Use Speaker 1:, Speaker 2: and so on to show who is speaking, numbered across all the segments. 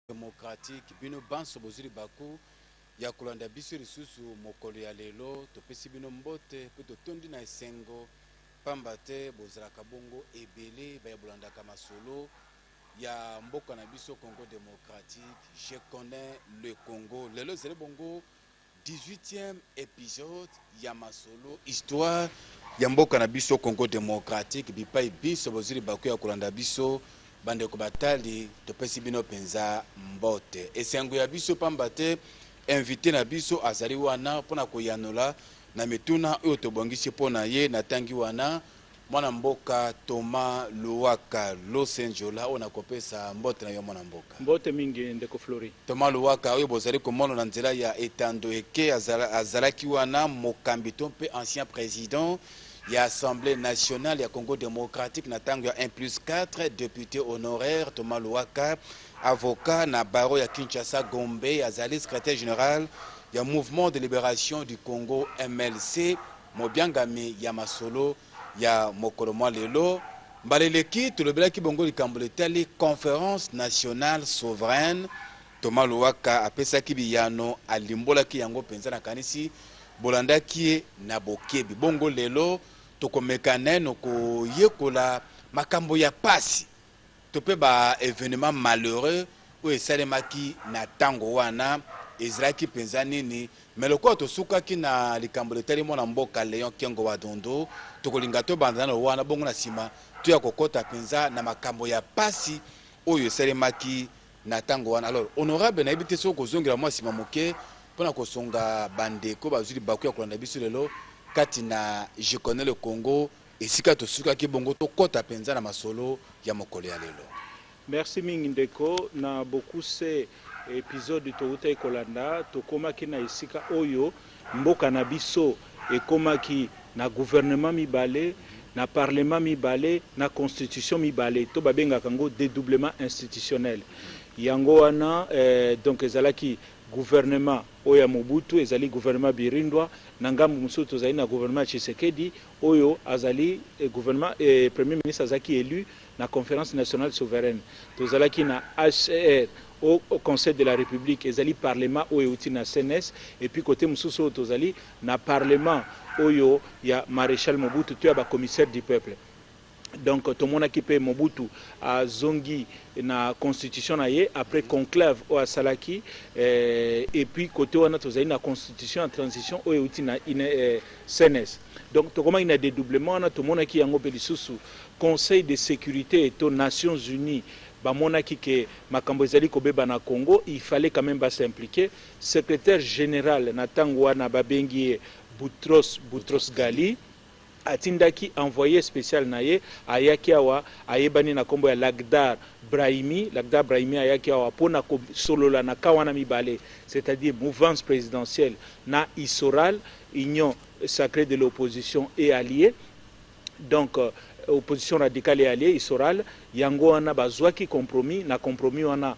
Speaker 1: Democratique, bino banso bozwi libaku ya kolanda biso lisusu mokolo ya lelo, topesi bino mbote mpe totondi na esengo pamba te bozalaka bongo ebele baye bolandaka masolo ya mboka na biso Congo Democratique. Je connais le Congo. Lelo ezali bongo 18e episode ya masolo histoire ya mboka na biso Congo Democratique. Bipai binso bozwi libaku ya kolanda biso, bandeko batali, topesi bino mpenza mbote. Esengo ya biso pamba te invité na biso azali wana mpona koyanola na mituna oyo tobongisi mpo na ye. Natangi wana mwana mboka Thomas Luhaka Losenjola, oyo nakopesa mbote na yo, mwana mboka.
Speaker 2: Mbote mingi, ndeko Flori.
Speaker 1: Thomas Luhaka oyo bozali komona na nzela ya etando eke, azalaki wana mokambi to mpe ancien président ya Assemblée nationale ya Congo Démocratique na ntango ya 1+4, député honoraire. Thomas Luhaka, avocat na barreau ya Kinshasa Gombe, azali secrétaire général ya Mouvement de libération du Congo, MLC, mobiangami ya masolo ya mokolo mwa lelo. Mbala eleki tolobelaki bongo likambo letali Conférence nationale souveraine. Thomas Luhaka apesaki biyano, alimbolaki yango mpenza. Nakanisi bolandaki ye na bokebi. Bongo lelo tokomeka neno koyekola makambo ya pasi to mpe ba événement malheureux oyo esalemaki na ntango wana, ezalaki mpenza nini. Me lokola tosukaki na likambo letali mwana mboka Léon Kengo wa Dondo, tokolinga tobanda nano wana, bongo na nsima toya kokɔta mpenza na makambo ya pasi oyo esalemaki na ntango wana. Alors honorable, nayebi te soki kozongela mwa nsima moke mpona kosonga bandeko bazwi libaku ya kolanda biso lelo kati na Je connais le Congo, esika tosukaki, bongo tokɔta mpenza na masolo ya mokolo ya lelo.
Speaker 2: Merci mingi, ndeko. Na bokuse, épisode toutaki kolanda, tokomaki na esika oyo mboka na biso ekomaki na gouvernement mibale, na parlement mibale, na constitution mibale, to babengaka yango dédoublement institutionnel. Yango wana donc ezalaki gouvernement oyo ya Mobutu, ezali gouvernement Birindwa. Na ngambo mosusu tozali na gouvernement ya Tshisekedi oyo azali gouvernement premier ministre azalaki élu na Conférence nationale souveraine. Tozalaki na HCR, au Conseil de la République, ezali parlement oyo euti na CNS, et puis côté mosusu oyo tozali na parlement oyo ya maréchal Mobutu to ya bacommissaire du peuple. Donc tomonaki mpe Mobutu azongi na constitution na ye après conclave oyo asalaki, et puis côté wana tozali na constitution ya transition oyo euti na CNS. Donc tokomaki na dédoublement wana. Tomonaki yango mpe lisusu Conseil de sécurité to Nations unies bamonaki ke makambo ezali kobeba na Congo, il fallait quand même bas'impliquer. Secrétaire général na ntango wana babengi ye Boutros Boutros Ghali, atindaki envoyé spécial na ye, ayaki awa, ayebani na nkombo ya Lakhdar Brahimi. Lakhdar Brahimi ayaki awa mpona kosolola na ka wana mibale, c'est-à-dire mouvance présidentielle na ISORAL, Union sacrée de l'opposition et alliés, donc opposition radicale et alliés, ISORAL. Yango wana bazwaki compromis. Na compromis wana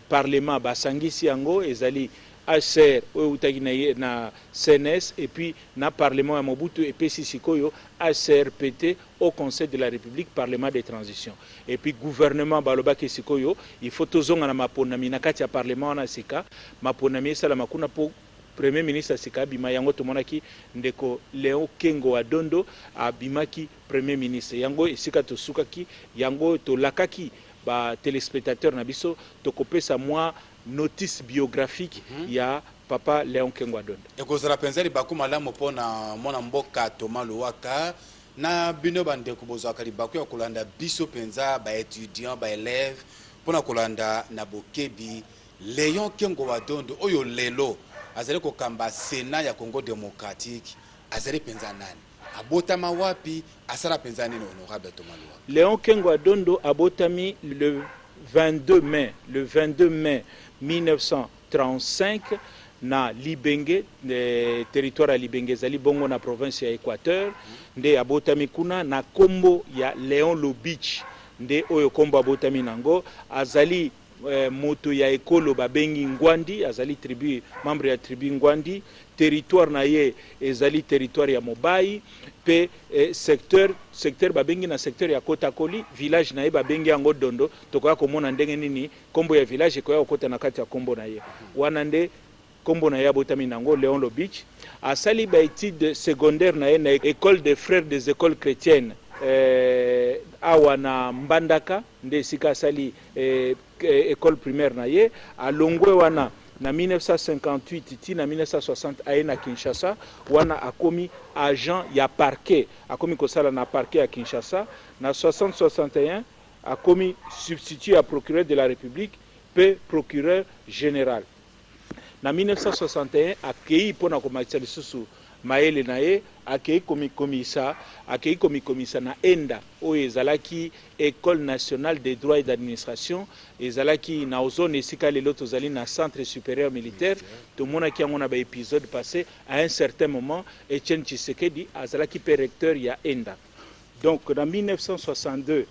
Speaker 2: parlement basangisi yango, ezali HCR oyo eutaki na CNS et puis na parlement ya Mobutu, epesi sikoyo HCRPT, au Conseil de la République, parlement de transition. Et puis gouvernement balobaki sikoyo il faut tozonga na maponami na kati ya parlement wana sika, maponami esalama kuna mpo premier ministre sika abima. Yango tomonaki ndeko Léon Kengo wa Dondo abimaki premier ministre. Yango esika tosukaki, yango tolakaki batéléspectateur na biso tokopesa mwa notice biographique ya papa Léon Kengo wa Dondo.
Speaker 1: Ekozala mpenza libaku malamu mpona mwana mboka Thomas Luhaka na bino bandeko bozwaka libaku ya kolanda biso, mpenza baétudiant, baélève, mpona kolanda na bokebi Léon Kengo wa Dondo oyo lelo azali kokamba Sénat ya Congo Démocratique. Azali mpenza nani? Abotama wapi? Asala mpenza nini, honorable Thomas Luhaka?
Speaker 2: Léon Kengo wa Dondo abotami le 22 mai, le 22 mai 1935 na Libenge, territoire ya Libenge, ezali bongo na province ya Équateur. Nde abotami kuna na nkombo ya Léon Lobich, nde oyo nkombo abotami nango. Azali Moto ya ekolo babengi Ngwandi, azali tribu, membre ya tribu Ngwandi. Territoire na ye ezali territoire ya Mobai mpe secteur babengi na secteur ya Kotakoli. Village na ye babengi yango Dondo. Tokoya komona ndenge nini nkombo ya village ekoya kokota na kati ya nkombo na ye wana. Nde nkombo na ye abotami nango, Léon Lobitch. Asali baétude secondaire na ye na École des Frères des Écoles Chrétiennes, awa na Mbandaka, nde esika asali école primaire na ye. Alongwe wana na 1958 ti na 1960, aye na Kinshasa. Wana akomi agent ya parquet, akomi kosala na parquet ya Kinshasa. Na 60-61 akomi substitut ya procureur de la République mpe procureur général. Na 1961 akei mpona komatisa lisusu mayele na ye, akei komikomisa na ENDA, oyo ezalaki École nationale de droit et d'administration. Ezalaki na zone esika lelo tozali na Centre supérieur militaire. Tomonaki yango na baépisode passé. À un certain moment, Etienne Tshisekedi azalaki mpe recteur ya ENDA. Donc na 1962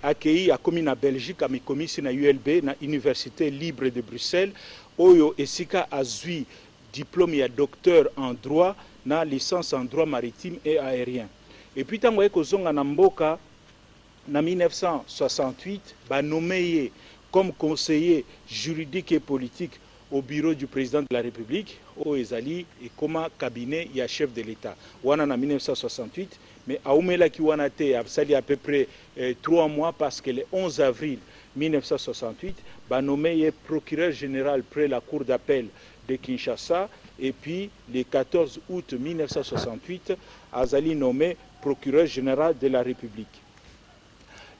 Speaker 2: akei, akomi na Belgique, amikomisi na ULB, na Université libre de Bruxelles, oyo esika azwi diplôme ya docteur en droit na licence en droit maritime et aérien. Et puis ntango aye kozonga na mboka na 1968, banommé ye comme conseiller juridique et politique au bureau du président de la République, oyo ezali ekoma cabinet ya chef de l'État wana na 1968. Mais aumelaki wana te, asali à peu près 3 mois, parce que le 11 avril 1968 banommé ye procureur général près la cour d'appel de Kinshasa. Et puis le 14 août 1968 azali nommé procureur général de la République.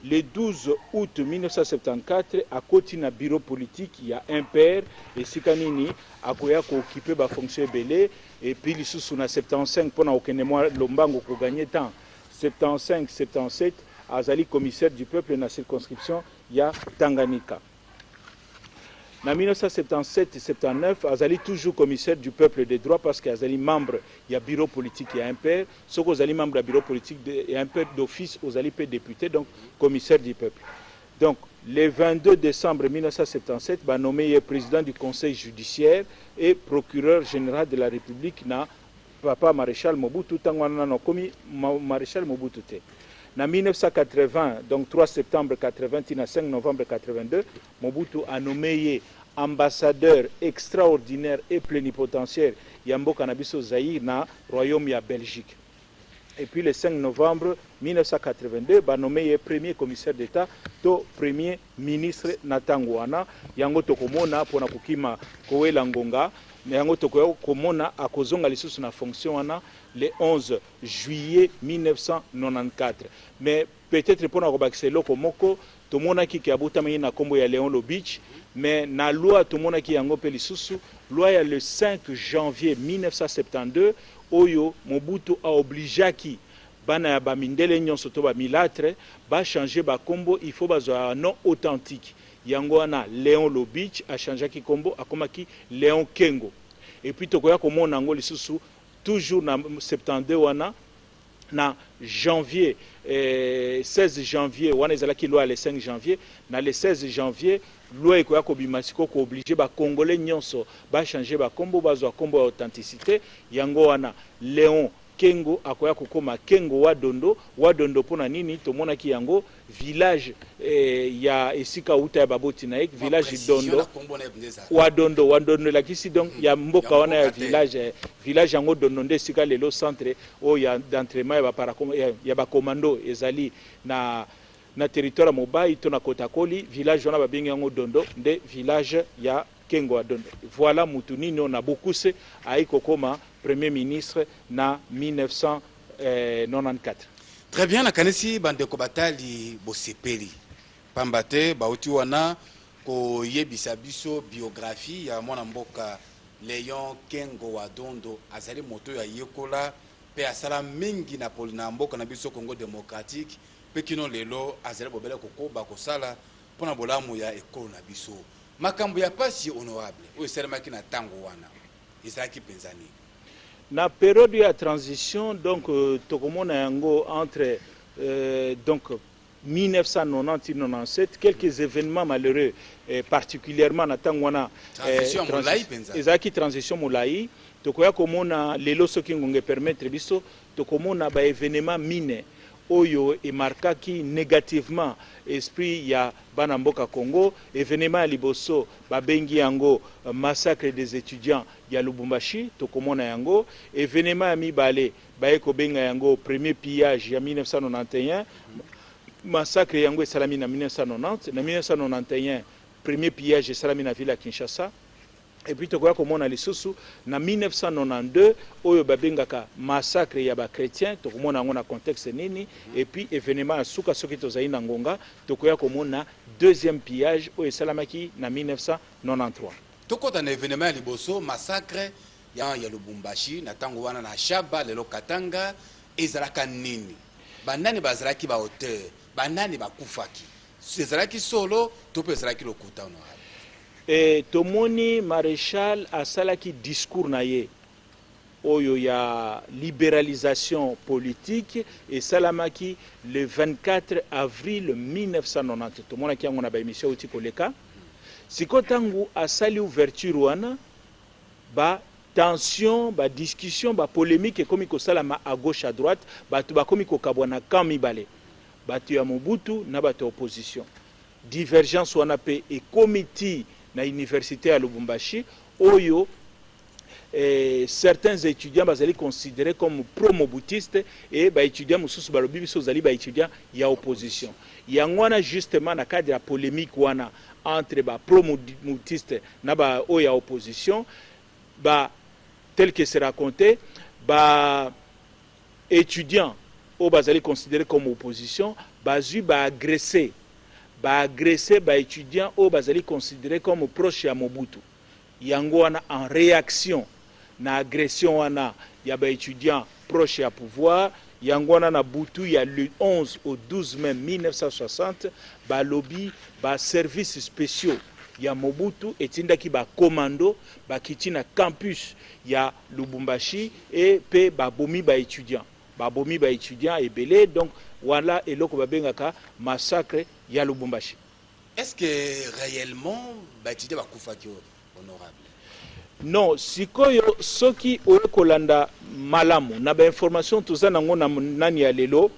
Speaker 2: Le 12 août 1974 akoti na bureau politique ya MPR, esika nini akoya kooccuper bafonction ebele. Et puis lisusu na 75, mpona kokende mwa lombango, kogagner temps, 75 77 azali commissaire du peuple na circonscription ya Tanganyika. Na 1977-79 azali toujours commissaire du peuple de droit, parce que azali membre ya bureau politique ya MPR. Soki ozali membre ya bureau politique ya MPR, d'office ozali mpe député, donc commissaire du peuple. Donc le 22 décembre 1977 banommé ye président du Conseil judiciaire et procureur général de la République na papa maréchal Mobutu. Ntango wana nano akomi maréchal Mobutu te. Na 1980, donc 3 septembre 80 na 5 novembre 82, Mobutu anommé ye ambassadeur extraordinaire et plénipotentiaire ya mboka na biso Zaïre na royaume ya Belgique. Et puis le 5 novembre 1982 banommé ye premier commissaire d'État to premier ministre na ntango wana. Yango tokomona mpona kokima kowela ngonga na yango, tokoya komona akozonga lisusu na fonction wana le 11 juillet 1994. Mais peut-être mpona kobakisa eloko moko, tomonaki ke abotamaki na nkombo ya Léon Lobitch, mais na loi tomonaki yango mpe lisusu, loi ya le 5 janvier 1972, oyo Mobutu aobligeaki bana ya bamindele nyonso to bamulâtre bachange bakombo, il faut bazwa nom authentique. Yango wana Léon Lobitch achangeaki nkombo, akomaki Léon Kengo. Et puis tokoya komona yango lisusu toujours na 72 wana, na janvier, 16 janvier. Wana ezalaki loi ya le 5 janvier. Na le 16 janvier, loi ekoya kobima sikoyo koobliger bacongolais nyonso bachange bakombo, bazwa nkombo ya authenticité. Yango wana Léon Kengo akoya kokóma Kengo wa Dondo. Wa Dondo mpona nini? Tomonaki yango, village ya esika uta ya baboti na ye, village Dondo. Wa Dondo, wa Dondo elakisi donc ya mboka wana ya village, village yango Dondo nde esika lelo centre oyo ya d'entraînement ya bacommando ezali na territoire ya Mobai to na Kotakoli. Village wana babengi yango Dondo, nde village ya Kengo wa Dondo. Voilà mutu nini oyo na bokuse ayi kokóma premier ministre na 1994.
Speaker 1: Très bien, nakanisi bandeko batali bosepeli, pamba te bauti wana koyebisa biso biographie ya mwana mboka Léon Kengo wa Dondo. Azali moto oyo ayekola mpe asala mingi na mboka na biso Congo démocratique, mpe kino lelo azali bobele kokoba kosala mpona bolamu ya ekolo na biso. Makambo ya pasi, honorable, oyo esalemaki na ntango wana ezalaki mpenza nini?
Speaker 2: Na période ya transition, donc tokomona yango entre donc 1990-97, quelques événements malheureux, particulièrement na ntango wana.
Speaker 1: Transition ya molai mpenza.
Speaker 2: Ezalaki transition molai. Tokoya komona lelo, soki ngonga epermettre biso, tokomona baévénement mine oyo emarkaki négativement esprit ya bana mboka Congo. Événement ya liboso, babengi yango massacre des étudiants ya Lubumbashi, tokomona yango. Événement ya mibale, baye kobenga yango premier pillage ya 1991. Massacre yango esalami na 1990. Na 1991, premier pillage esalami na ville ya Kinshasa. Et puis tokoya komona lisusu na 1992 oyo babengaka massacre ya bachrétien, tokomona yango na contexte nini. Et puis événement ya suka, soki tozali na ngonga, tokoya komona deuxième pillage oyo esalamaki na 1993.
Speaker 1: Tokɔta na événement ya liboso, massacre ya Lubumbashi na ntango wana na Shaba, lelo Katanga. Ezalaka nini? Banani bazalaki baauteur? Banani bakufaki? Ezalaki solo to mpe ezalaki lokuta, honorable?
Speaker 2: Tomoni maréchal asalaki discours na ye oyo ya libéralisation politique, esalamaki le 24 avril 1990. Tomonaki yango na baémission euti koleka. Sikoyo, ntango asali ouverture wana, batension, badiscussion, bapolémique ekomi kosalama à gauche, à droite. Bato bakomi kokabwa na camp mibale, bato ya Mobutu na bato ya opposition. Divergence wana mpe ekomi ti na université ya Lubumbashi oyo certains étudiants bazali considérés comme pro-mobutiste et baétudiant mosusu balobi biso ozali baétudiant ya opposition. Yango wana, justement, na cadre ya polémique wana entre bapro-mobutiste na baoyo ya opposition, ba tel que c'est raconté, ba étudiants oyo bazali considérés comme opposition bazwi baagressé baétudiant oyo bazali considéré comme proche ya Mobutu. Yango wana, en réaction na agression wana ya baétudiant proche ya pouvoir, yango wana na butu ya le 11 au 12 mai 1960, balobi baservice spéciaux ya Mobutu etindaki bacommando, bakiti na campus ya Lubumbashi e mpe babomi baétudiant ebele. Donc wana eloko babengaka massacre ya Lubumbashi.
Speaker 1: Est-ce que réellement baétudiant bakufaki, honorable?
Speaker 2: Non. Sikoyo, soki oye kolanda malamu na bainformation toza nango na nani ya lelo,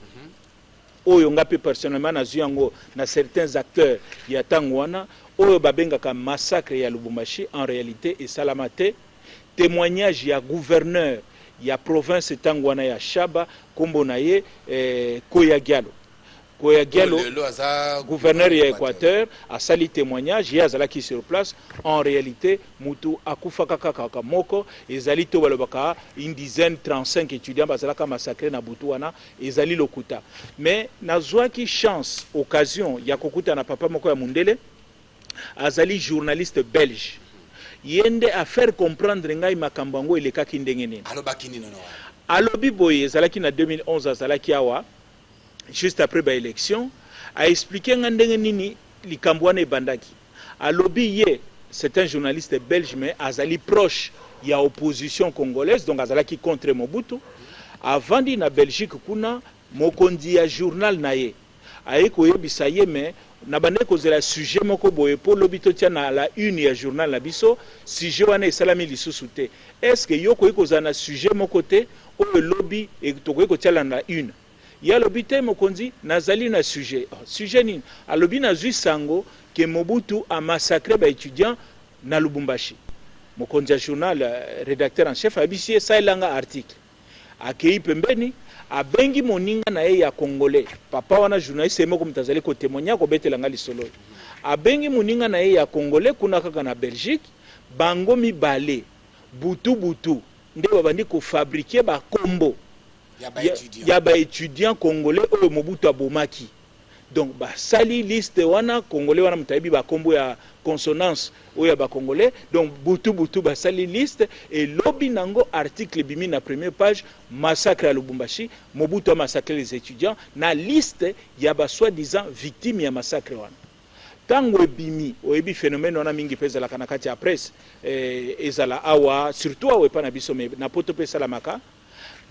Speaker 2: oyo nga mpe personnellement nazwi yango na certains acteurs ya ntango wana, oyo babengaka massacre ya Lubumbashi en réalité esalama te. Témoignage ya gouverneur ya province ntango wana ya Shaba, nkombo na ye Koyagialo. Koyagialo,
Speaker 1: lelo aza
Speaker 2: gouverneur ya Équateur, asali témoignage, ye azalaki sur place. En réalité, mutu akufaka kaka moko. Ezali to balobaka une dizaine, 35 étudiants bazalaka massacré na butu wana, ezali lokuta. Mais nazwaki chance, occasion ya kokutana papa moko ya mundele, azali journaliste belge. Ye nde afaire comprendre ngai makambo yango elekaki ndenge nini.
Speaker 1: Alobaki nini, honorable?
Speaker 2: Alobi boye: ezalaki na 2011, azalaki awa juste après baélection. Aexpliquer nga ndenge nini likambo wana ebandaki. Alobi ye, c'est un journaliste belge, mais azali proche ya opposition congolaise, donc azalaki contre Mobutu. Avandi na Belgique kuna, mokonzi ya journal na ye aye koyebisa ye: "Me na bandeki kozela sujet moko boye mpo lobi totia na la une ya journal na biso. Sujet wana esalami lisusu te. Est ce que yo koki kozala na sujet moko te oyo lobi tokoki kotiala na une?" Ye alobi: "Te mokonzi, nazali na sujet." "Oh, sujet nini?" Alobi: "Nazwi sango ke Mobutu amassacre baétudiant na Lubumbashi." Mokonzi ya journal, rédacteur en chef, ayebisi ye: "Salelanga article." Akei pembeni, abengi moninga na ye ya congolais. Papa wana journaliste ye moko moto azali kotémoigner, akobetela lisolo oyo. Abengi moninga na ye ya congolais kuna kaka na Belgique. Bango mibale, butu butu nde babandi kofabriquer bakombo
Speaker 1: ya baétudiant.
Speaker 2: Ya baétudiant congolais oyo Mobutu abomaki. Donc basali liste wana. Congolais wana moto ayebi bakombo ya consonance oyo ya bacongolais. Donc butu butu basali liste. Elobi nango, article ebimi na première page: massacre ya Lubumbashi, Mobutu amassacre les étudiants, na liste ya basoi-disant victime ya massacre wana. Ntango ebimi, oyebi phénomène wana mingi mpe ezalaka na kati ya presse, ezala awa, surtout awa epa na biso, me na poto mpe esalamaka.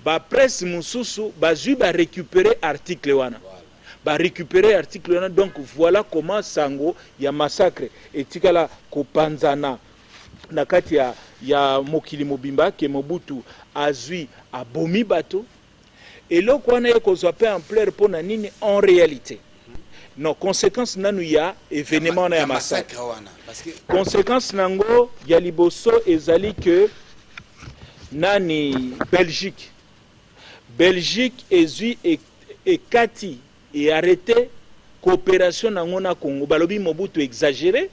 Speaker 2: Bapresse mosusu bazwi, barécupérer article wana. Barécupérer article wana. Donc voilà comment sango ya massacre etikala kopanzana na kati ya mokili mobimba ke Mobutu azwi, abomi bato. Eloko wana ekozwa mpe ampleur mpo na nini? En réalité, non, conséquence nanu ya événement wana ya massacre
Speaker 1: wana, parce que
Speaker 2: conséquence nango ya liboso ezali ke nani, Belgique ezwi ekati, earrêter coopération nango na Congo. Balobi Mobutu exagéré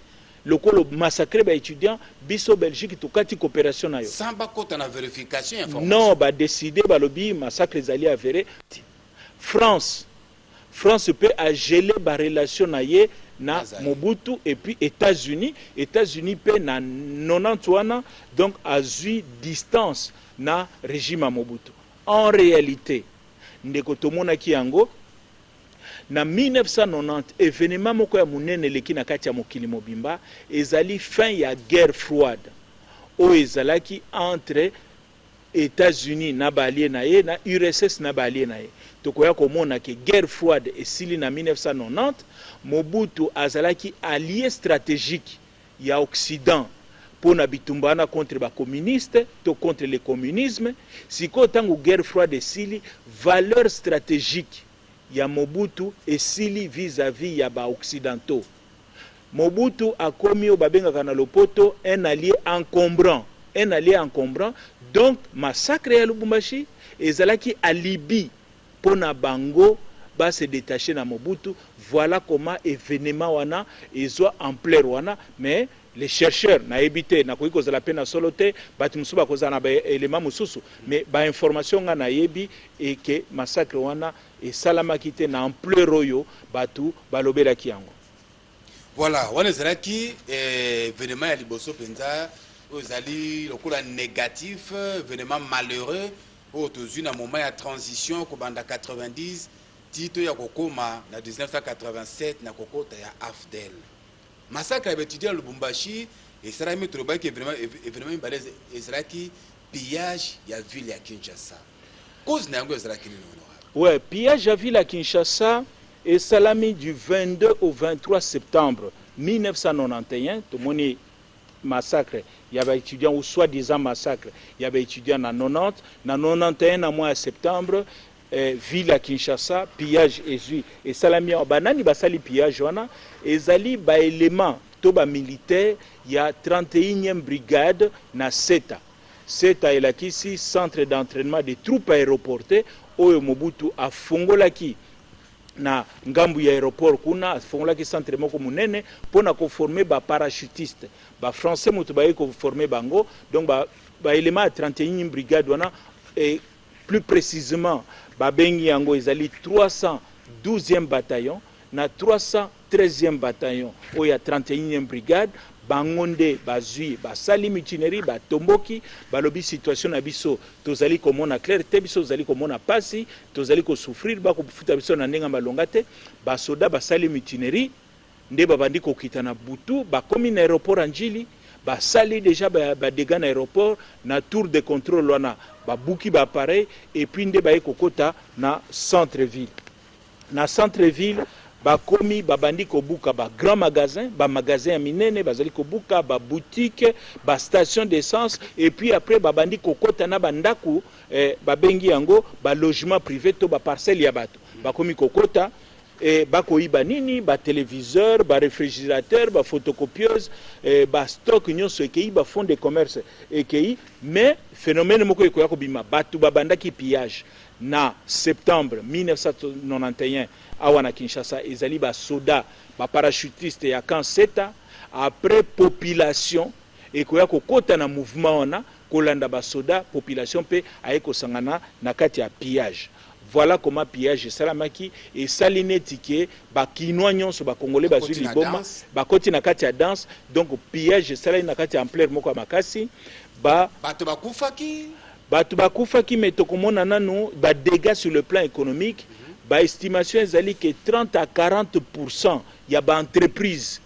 Speaker 2: lokolo massacre baétudiant, biso Belgique tokati coopération na yo.
Speaker 1: Sans bakota na vérification information.
Speaker 2: Non, badécider, balobi massacre ezali avéré. France mpe ageler barelation na ye na
Speaker 1: Azali.
Speaker 2: Mobutu. Et puis États-Unis mpe na 90 wana, donc azwi distance na régime ya Mobutu. En réalité, ndeko, tomonaki yango na 1990, événement moko ya monene eleki na kati ya mokili mobimba, ezali fin ya guerre froide oyo ezalaki entre États-Unis na baallié na ye, na URSS na baallié na ye. Tokoya komona ke guerre froide esili na 1990. Mobutu azalaki allié stratégique ya Occident mpo na bitumba wana contre bacommuniste to contre le communisme. Sikoyo, ntango guerre froide esili, valeur stratégique ya Mobutu esili vis-à-vis ya baoccidentaux. Mobutu akomi oyo babengaka na lopoto un allié encombrant, un allié encombrant. Donc massacre ya Lubumbashi ezalaki alibi mpo na bango base détacher na Mobutu. Voilà comment événement wana ezwa ampleur wana. Mais les chercheurs, nayebi te, nakoki kozala mpe na solo te, bato mosusu bakozala na baélément mosusu, mais bainformation nga nayebi eke massacre wana esalamaki te na ampleur oyo bato balobelaki yango.
Speaker 1: Voilà, wana ezalaki événement ya liboso mpenza oyo ezali lokola négatif, événement malheureux oyo tozwi na moment ya transition kobanda 90 ti to ya kokóma na 1987 na kokota ya AFDL. Massacre ya baétudiant ya Lubumbashi esalami, tolobaki événement mibale ezalaki pillage ya ville ya Kinshasa. Cause na yango ezalaki nini, honorable?
Speaker 2: Ouais, pillage ya ville ya Kinshasa esalami du 22 au 23 septembre 1991. Tomoni massacre ya baétudiant ou soi-disant massacre ya baétudiant na 90. Na 91, na mois ya septembre, ville ya Kinshasa, pillage ezwi esalami awa. Banani basali pillage wana? Ezali baélément to bamilitaire ya 31e brigade na CETA. CETA elakisi Centre d'entraînement des troupes aéroportées oyo Mobutu afungolaki na ngambu ya aéroport kuna. Afungolaki centre moko monene mpona koformer baparachutiste. Bafrançais moto baye koformer bango. Donc baélément ba ya 31e brigade wana, et plus précisément babengi yango ezali 312e bataillon na 313e bataillon oyo ya 31e brigade. Bango nde bazwi, basali mutinerie, batomboki, balobi situation na biso tozali komona clair te, biso tozali komona pasi, tozali kosouffrir, bakofuta biso na ndenge ya malonga te. Basoda basali mutinerie nde babandi kokita na butu, bakomi na aéroport ya Njili, basali déjà badégâts na aéroport, na tour de contrôle wana, babuki baappareil, et puis nde baye kokota na centre ville. Na centre ville bakomi, babandi kobuka bagrand magasin, bamagasin ya minene bazali kobuka, baboutique, bastation d'essence, et puis après babandi kokota na bandako, babengi yango balogement privé to baparcelle ya bato. Bakomi kokota bakoyiba nini? Batéléviseur, baréfrigérateur, baphotocopieuse, bastock nyonso ekei, bafond de commerce ekei. Mais phénomène moko ekoya kobima: bato babandaki pillage na septembre 1991 awa na Kinshasa, ezali basoda baparachutiste ya camp CETA. Après, population ekoya kokɔta na mouvement wana kolanda basoda, population mpe aye kosangana na kati ya pillage. Voilà comment pillage esalamaki. Esali neti ke bakinois nyonso, bakongolais bazwi liboma, bakoti na kati ya danse. Donc pillage esalaki na kati ya ampleur moko ya makasi.
Speaker 1: Bato bakufaki?
Speaker 2: Bato bakufaki, mais tokomona nanu badégâts sur le plan économique. Baestimation ezali ke 30 à 40 ya baentreprise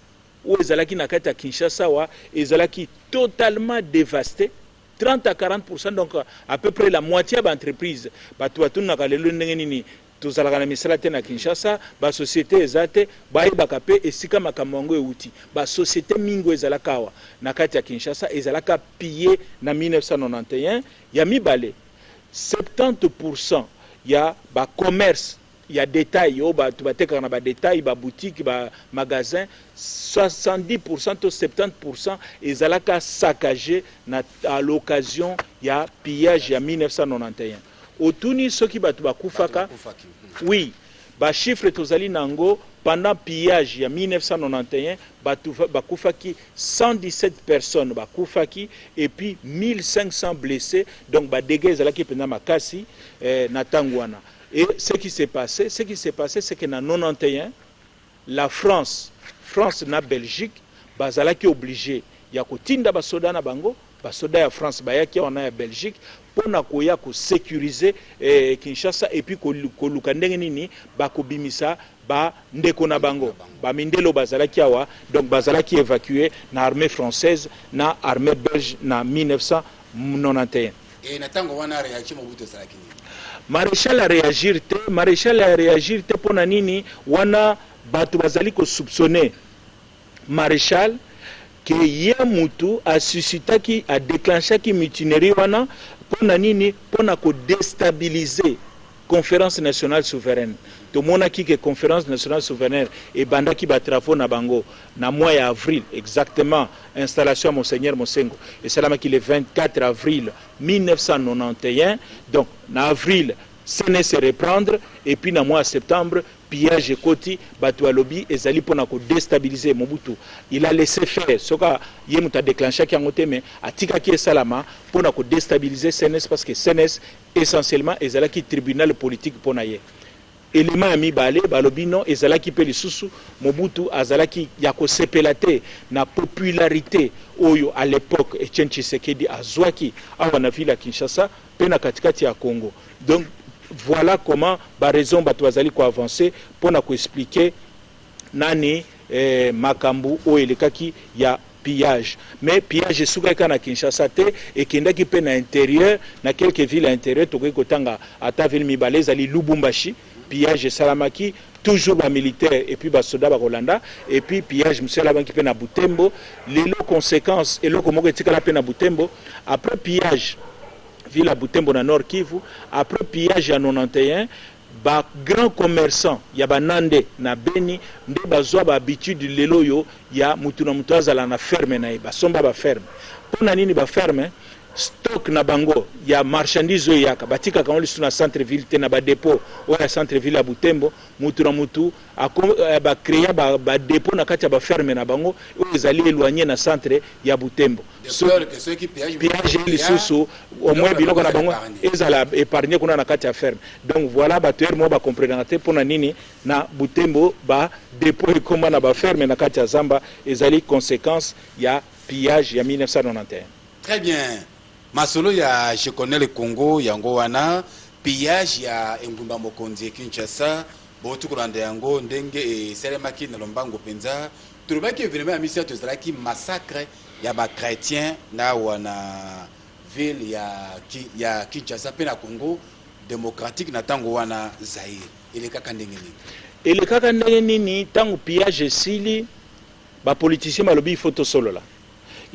Speaker 2: oyo ezalaki na kati ya Kinshasa awa ezalaki totalement dévasté, 30 à 40, donc à peu près la moitié ya baentreprise. Bato batunaka lelo ndenge nini Tozalaka na misala te na Kinshasa, ba societe eza te, bayebaka pe esika makambo yango ewuti. Ba societe mingi oyo ezalaka awa na kati ya Kinshasa ezalaka piller na 1991. Ya mibale, 70% ya ba commerces ya detail oyo batu batekaka na ba detail, ba boutiques, ba magasins, 70% to 70% ezalaka saccager na à l'occasion ya pillage ya 1991. Otuni soki batu bakufaka? Oui, ba chiffres tozali na yango pendant pillage ya 1991 batu bakufaki 117 personnes bakufaki et puis 1500 blesses, donc ba degats ezalaki penza makasi na tango wana. Et ce qui s'est passe, ce qui s'est passe c'est que na 91 la France, France na Belgique bazalaki oblige ya kotinda ba soda na bango. Ba soda ya France bayaki awa na ya Belgique pona koya ko securiser Kinshasa et puis koluka ndenge nini bakobimisa ba ndeko na bango ba mindele oyo bazalaki awa, donc bazalaki evacuer na armee française na armee belge na 1991.
Speaker 1: Et na tango wana reaction Mobutu ezalaki nini?
Speaker 2: Marechal a reagir te, Marechal a reagir te pona nini? Wana batu bazali ko soupçonner Marechal que ye mutu a suscitaki, a declenchaki mutinerie wana pona nini? Pona ko destabiliser Conference nationale souveraine. Tomonaki que Conference nationale souveraine ebandaki ba travaux na bango na mois ya avril, exactement installation ya Monseigneur Mosengo esalamaki le 24 avril 1991, donc na avril CNS e reprendre et puis na mois ya septembre pillage ekoti, batu balobi ezali pona ko destabiliser Mobutu, il a laisse faire, soki ye mutu a declenchaki yango te mais atikaki esalama pona ko destabiliser CNS parce que CNS essentiellement ezalaki tribunal politique pona ye. Element ya mibale balobi non ezalaki pe lisusu Mobutu azalaki ya kosepela te na popularite oyo à l'epoque Etienne Tshisekedi azuaki awa na ville ya Kinshasa pe na katikati ya Congo. Donc voilà comment ba raisons batu bazali ko avancer pona ko expliquer nani eh, makambu oyo elekaki ya pillage. Mais pillage esukaki kaka na Kinshasa te, ekendaki pe na interieur, na quelques villes ya interieur, tokoki kotanga ata ville mibale ezali Lubumbashi, pillage esalamaki toujours ba militaires et puis ba soldats bakolanda, et puis pillage mosusu esalamaki pe na Butembo. Lelo consequence eloko moko etikala pe na Butembo après pillage ville ya Butembo na Nord Kivu, après pillage ya 91, ba grands commerçants ya ba Nande na Beni nde bazua ba habitudes lelo oyo ya mutu na mutu azala na ferme na ye, basomba ba ferme. Pona nini ba ferme? Stock na bango ya marchandises oyo eyaka batikaka yango lisusu na centre ville te, na ba depots oyo ya centre ville ya Butembo, mutu na mutu ba crea ba depots na kati ya ba ferme na bango oyo ezali eloigne na centre ya Butembo.
Speaker 1: Soki
Speaker 2: pillage ye lisusu au moins biloko na bango ezala epargne kuna na kati ya ferme. Donc voilà bato heure moko ba comprenaka te pona nini na Butembo ba depot ekoma na ba ferme na kati ya zamba, ezali consequence ya pillage ya 1991.
Speaker 1: Très bien. Masolo ya Je connais le Congo yango wana pillage ya engumba mokonzi Kinshasa bowuti kolanda yango ndenge esalemaki na lombango penza. Tolobaki evenement ya misato ezalaki massacre ya ba chretiens na awa na ville ya Kinshasa pe na Congo democratique na tango wana Zaïre. Elekaka ndenge nini?
Speaker 2: Elekaka ndenge nini? Tango pillage esili, ba politiciens balobi il faut tosolola.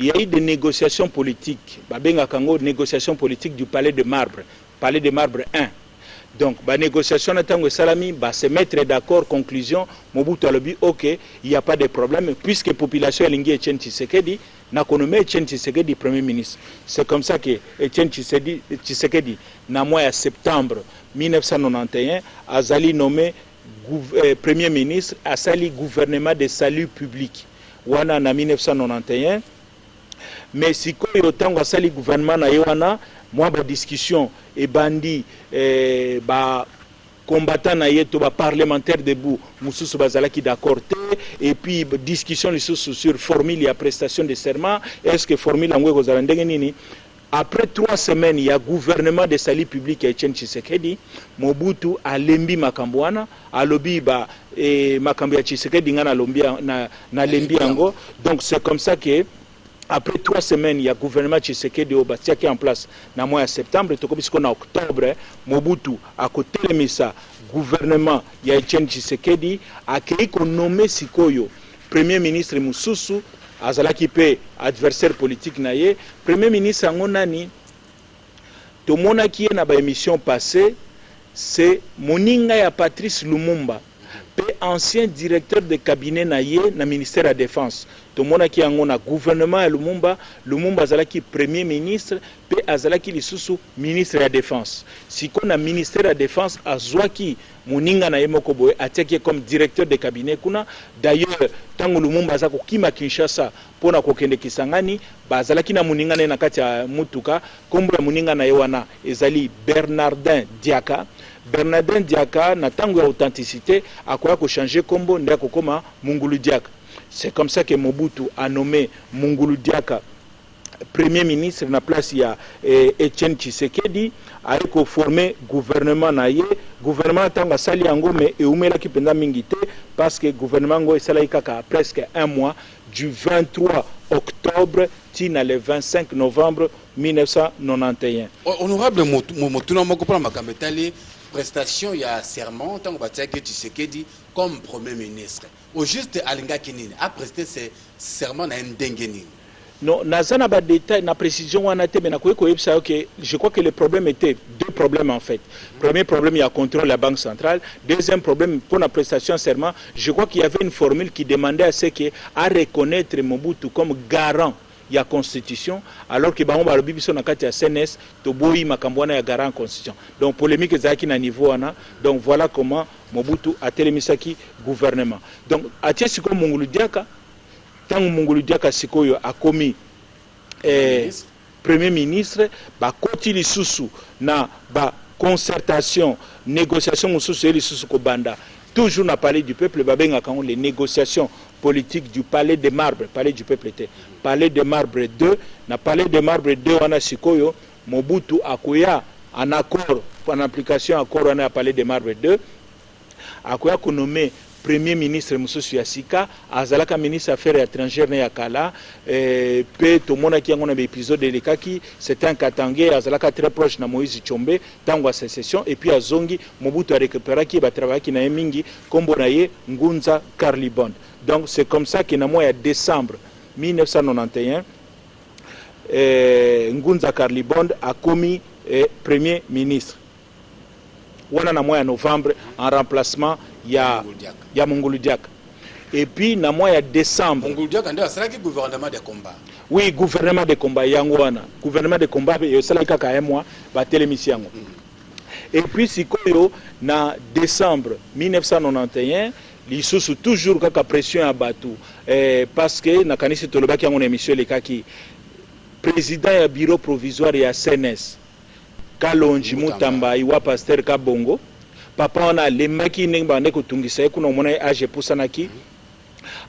Speaker 2: Il ya eu des negociations politiques, babengaka yango negociations politiques du palais de marbre, palais de marbre un. Donc ba negociations wana tango esalami, ba se mettre d'accord, conclusion, Mobutu alobi ok, il ya pas de problème puisque population elingi Etienne Tshisekedi, nako nommer Etienne Tshisekedi premier ministre. C'est comme ça que Etienne Tshisekedi na mois ya septembre 1991 azali nomme premier ministre, asali gouvernement de salut public wana na 1991. Mais sikoyo tango asali gouvernement na ye wana, mwa ba discussions ebandi, ba combattants na ye to ba parlementaires debout mosusu bazalaki d'accord te, et puis discussion lisusu sur formule ya prestation de serment, est-ce que formule yango ekozala ndenge nini? Après 3 semaines ya gouvernement de salut public ya Etienne Tshisekedi, Mobutu alembi makambo wana, alobi ba makambo ya Tshisekedi nga nalembi yango. Donc c'est comme ça que Après 3 semaines ya gouvernement Tshisekedi oyo batiaki en place na mois ya septembre, tokomi sikoyo na octobre. Mobutu akotelemisa gouvernement ya Etienne Tshisekedi, akei konommer sikoyo premier ministre mosusu, azalaki mpe adversaire politique na ye. Premier ministre yango nani? Tomonaki ye na baémission passé, c'est moninga ya Patrice Lumumba mpe ancien directeur de cabinet na ye na ministère ya Défense. Tomonaki yango na gouvernement ya Lumumba. Lumumba azalaki premier ministre mpe azalaki lisusu ministre ya Défense. Sikoyo na ministère ya Défense, azwaki moninga na ye moko boye, atiaki ye comme directeur de cabinet kuna. D'ailleurs, ntango Lumumba aza kokima Kinshasa mpona kokende Kisangani, bazalaki na moninga na ye na kati ya mutuka. Nkombo ya moninga na ye wana ezali Bernardin Diaka. Bernardin Diaka, na ntango ya authenticité, akoya kochanger nkombo nde akokoma Mungulu Diaka. C'est comme ça que Mobutu a nommé Mungulu Diaka premier ministre na place ya Etienne Tshisekedi. Aye koformer gouvernement na ye. Gouvernement, ntango asali yango, me eumelaki mpenza mingi te, parce que gouvernement yango esalaki kaka presque un mois, du 23 octobre tina le 25 novembre 1991.
Speaker 1: Honorable, motuna moko mpona makambo etali prestation ya serment. Ntango batiaki Tshisekedi comme premier ministre, au juste alingaki nini? Aprester ce serment na ye ndenge nini?
Speaker 2: Non, naza na badétail na précision wana te, mais nakoki koyebisa yo ke je crois que le problème était deux problèmes en fait. Premier problème, il y a contrôle la Banque centrale. Deuxième problème, pour la prestation serment, je crois qu'il y avait une formule qui demandait à ce que à reconnaître Mobutu comme garant ya constitution, alors que bango balobi: biso na kati ya CNS toboyi makambo wana ya garant constitution. Donc polémique ezalaki na niveau wana. Donc voilà comment Mobutu atelemisaki gouvernement. Donc atie sikoyo Mongulu Diaka. Ntango Mongulu Diaka sikoyo akomi premier ministre, bakoti lisusu na baconcertation, négociation mosusu ye lisusu kobanda toujours na Palais du Peuple. Babengaka yango les négociations politiques du Palais de Marbre, Palais du Peuple te, Palais de Marbre 2. Na Palais de Marbre 2 wana, sikoyo Mobutu akoya en accord, en application accord wana ya Palais de Marbre 2, akoya konommer premier ministre mosusu ya sika. Azalaka ministre affaires étrangères na ya kala, mpe tomonaki yango na baépisode elekaki. C'est un Katangais, azalaka très proche na Moïse Tshombe ntango ya sécession, et puis azongi, Mobutu arécupéraki ye, batravaillaki na ye mingi. Nkombo na ye Ngunza Karl-i-Bond. Donc c'est comme ça que na mois ya décembre 1991, Ngunza Karl-i-Bond akomi premier ministre wana na mois ya novembre, en remplacement ya Mongulu Diaka. Et puis na mois ya décembre,
Speaker 1: Mongulu Diaka nde asalaki gouvernement de combat.
Speaker 2: Oui, gouvernement de combat yango wana. Gouvernement de combat esalaki kaka un mois, batelemisi yango. Et puis sikoyo na décembre 1991 lisusu, toujours kaka pression ya bato, parce que nakanisi tolobaki yango na émission elekaki, président ya bureau provisoire ya CNS, Kalonji Mutamba Iwa Pasteur Kabongo, papa wana alembaki ndenge babandaki kotungisa ye kuna. Omona ye, age epusanaki,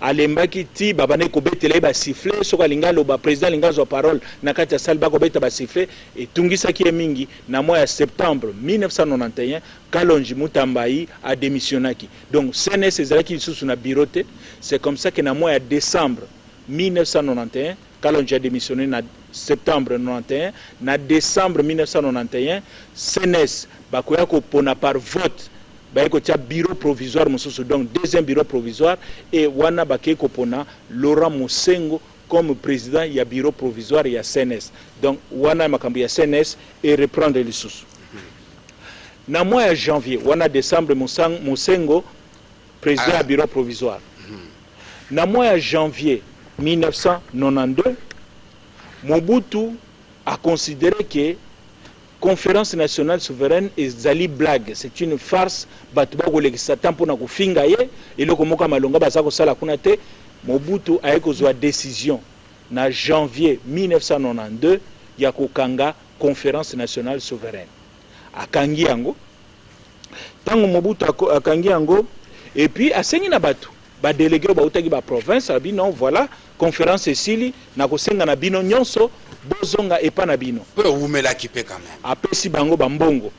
Speaker 2: alembaki ti babandaki kobetela ye basifflet. Soki alingi aloba, président alingi azwa parole na kati ya salle, bakobeta basifflet. Etungisaki ye mingi. Na mois ya septembre 1991, Kalonji Mutambai adémissionnaki. Donc CNS ezalaki lisusu na bureau te. C'est comme ça que na mois ya décembre 1991, Kalonji a démissionné na septembre 91, na décembre 1991, CNS bakoya kopona par vote, baye kotia bureau provisoire mosusu, donc deuxième bureau provisoire. E wana bakei kopona Laurent Mosengo comme président ya bureau provisoire ya CNS. Donc wana makambo ya CNS e reprendre lisusu na mois ya janvier wana. Décembre, Mosengo président ya bureau provisoire. Na mois ya janvier 1992, Mobutu a considéré que Conférence nationale souveraine ezali blague, c'est une farce, bato bakolekisa ta mpona kofinga ye, eloko moko ya malonga baza kosala kuna te. Mobutu aye kozwa décision na janvier 1992 ya kokanga Conférence nationale souveraine. Akangi yango. Ntango Mobutu akangi yango, et puis asengi na bato badélégué oyo bautaki baprovince, alobi: non, voilà, conférence esili, nakosenga na bino nyonso bozonga epa na bino.
Speaker 1: Mpe owumelaki mpe quand même.
Speaker 2: Apesi bango bambongo.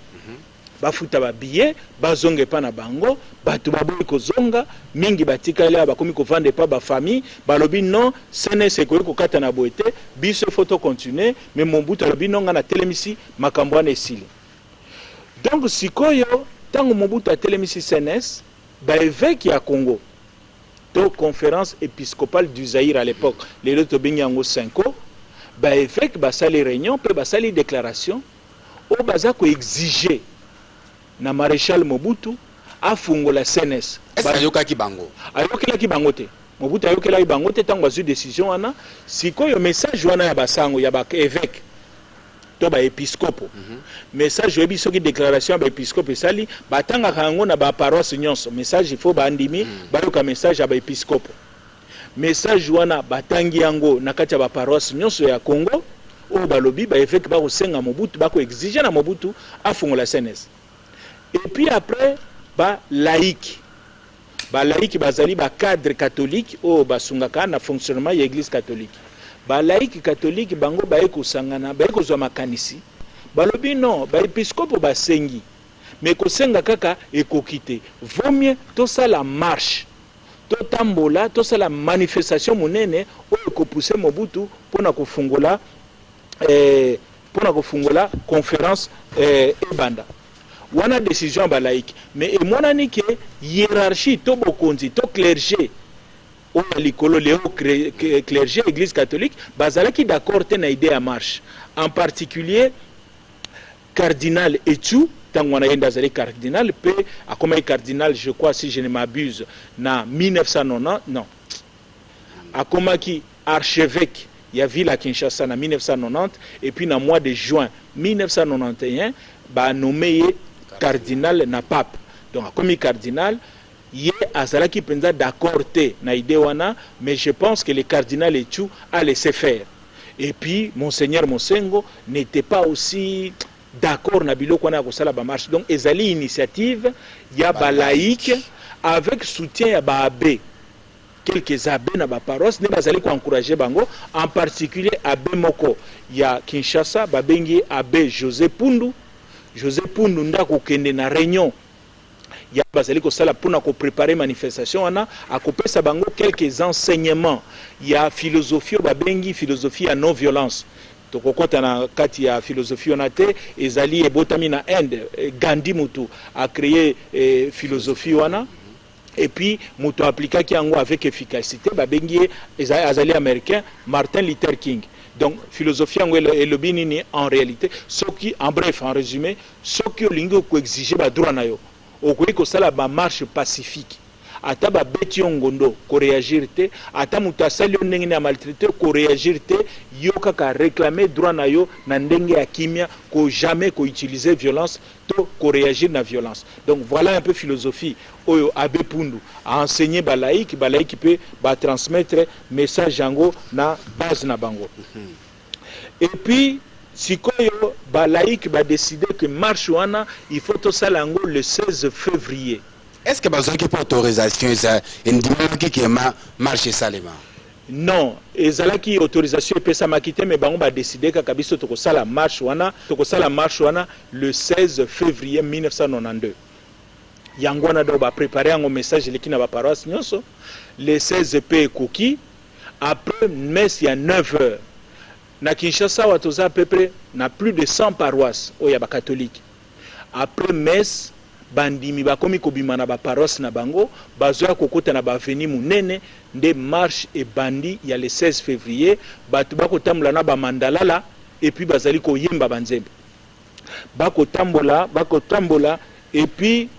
Speaker 2: Bafuta babillet, bazonga epa na bango. Bato baboyi kozonga, mingi batikali awa, bakomi kovanda epa bafamille. Balobi: "Non, CNS ekoki kokata na boye te, biso faut tocontinue." Mais Mobutu alobi: "Non, ngai natelemisi makambo wana, esili." Donc sikoyo, ntango Mobutu atelemisi CNS, baévêque ya Congo to Conférence épiscopale du Zaïre à l'époque, lelo tobengi yango CENCO, baévêque basali réunion mpe basali déclaration oyo baza koexige na maréchal Mobutu afungola CNS.
Speaker 1: Est-ce ayokaki bango?
Speaker 2: Ayokelaki bango te. Mobutu ayokelaki bango te. Ntango azwi décision wana, sikoyo message wana ya basango, ya baévêque to baepiscopo, message oyebi, soki déclaration ya baepiscope esali, batangaka yango na baparoisse nyonso. Message, il faut bandimi bayoka message ya baepiscopo. Message wana, batangi yango na kati ya baparoisse nyonso ya Congo, oyo balobi baévêque bakosenga Mobutu, bakoexige na Mobutu afungola CNS. Et puis après, balaïque, balaïque bazali bacadre catholique oyo basungaka na fonctionnement ya Église catholique. Balaïque catholique, bango baye kosangana, baye kozwa makanisi. Balobi: "Non, baepiskopo basengi, mais kosenga kaka ekoki te. Vaut mieux tosala marche, totambola, tosala manifestation monene oyo ekopousse Mobutu mpona kofungola conférence ebanda." Wana décision ya balaïque. Mais emonani ke hiérarchie to bokonzi to clergé oyo ya likolo, leo clergé Église catholique, bazalaki d'accord te na idée ya marche, en particulier cardinal Etsou. Ntango wana ye nde azali cardinal, mpe akomaki cardinal, je crois, si je ne m'abuse, na 1990. Non, akomaki archevêque ya ville ya Kinshasa na 1990, et puis na mois de juin 1991 banome ye cardinal na pape. Donc akomi cardinal. Ye azalaki mpenza d'accord te na idée wana, mais je pense que le cardinal Etsou a laissé faire. Et puis monseigneur Monsengwo n'était pas aussi d'accord na biloko wana ya kosala bamarche. Donc ezali initiative ya balaïque avec soutien ya baabbé, quelques abbés na baparoisse nde bazali koencourage bango, en particulier abbé moko ya Kinshasa, babengi abbé José Pundu. José Pundu nde akokende na réunion ya bazali kosala mpona koprépare manifestation wana. Akopesa bango quelques enseignements ya philosophie oyo babengi philosophie ya non violence. Tokokɔta na kati ya philosophie wana te. Ezali ebotami na Inde. Gandhi mutu acréé philosophie wana, et puis moto aplikaki yango avec efficacité, babengi ye, azali Américain, Martin Luther King. Donc philosophie yango elobi nini en réalité? Soki, en bref, en résumé, soki olingi koexige badroit na yo, okoki kosala bamarche pacifique. Ata babeti yo ngondo, koréagir te. Ata moto asali yo ndenge nini ya maltraité, koréagir te. Yo kaka réclamer droit na yo na ndenge ya kimia, ko jamais koutiliser violence to koréagir na violence. Donc voilà un peu philosophie oyo abbé Pundu aenseigné balaïque. Balaïque mpe batransmettre message yango na base na bango. Et puis sikoyo balaïque badécide que marche wana, il faut tosala yango le 16 février.
Speaker 1: Est ce que bazwaki mpo autorisation eza endimamaki ke marche esalema?
Speaker 2: Non, ezalaki autorisation epesamaki te, mais bango badécide kaka: biso tokosala marche wana, tokosala marche wana le 16 février 1992. Yango wana, donc baprépare yango, message eleki na baparoisse nyonso. Le 16 mpe ekoki, après messe ya 9 heures na Kinshasa awa, toza à peu près na plus de 100 paroisses oyo ya bacatholique. Après messe, bandimi bakomi kobima na baparoisse na bango, bazoya kokota na baavenue monene, nde marche ebandi ya le 16 février. Bato bakotambola na bamandalala, et puis bazali koyemba banzembo, bakotambola, bakotambola, et puis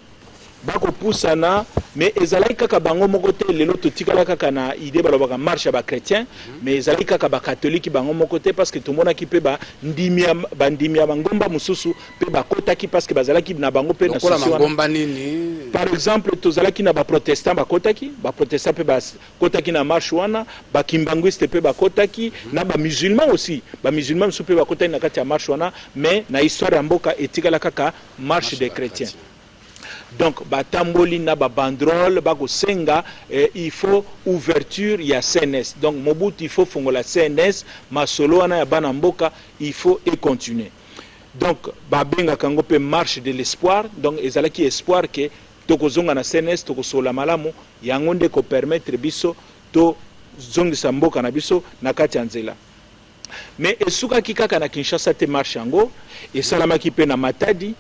Speaker 2: bakopusana. Mais ezalaki kaka bango moko te. Lelo totikala kaka na idée balobaka marche ya bachrétien, mais ezalaki kaka bacatholique bango moko te, parce que tomonaki mpe bandimi ya bangomba mosusu mpe bakotaki, parce que bazalaki na bango mpe na
Speaker 1: Lokola
Speaker 2: souci wana.
Speaker 1: Mangomba nini?
Speaker 2: Par exemple, tozalaki na baprotestant, bakotaki, baprotestant mpe bakotaki na marche wana, bakimbanguiste mpe bakotaki, na bamusulman aussi, bamusulman mosusu mpe bakotaki na kati ya marche wana. Mais na histoire ya mboka etikala kaka marche des chrétiens. Donc batamboli na babanderole, bakosenga il faut ouverture ya CNS. Donc Mobutu, il faut fongola CNS, masolo wana ya bana mboka, il faut econtinue. Donc babengaka yango mpe marche de l'espoir. Donc ezalaki espoir ke tokozonga na CNS, tokosola malamu, yango nde kopermettre biso tozongisa mboka na biso na kati ya nzela. Mais esukaki kaka na Kinshasa te. Marche yango esalamaki mpe na Matadi,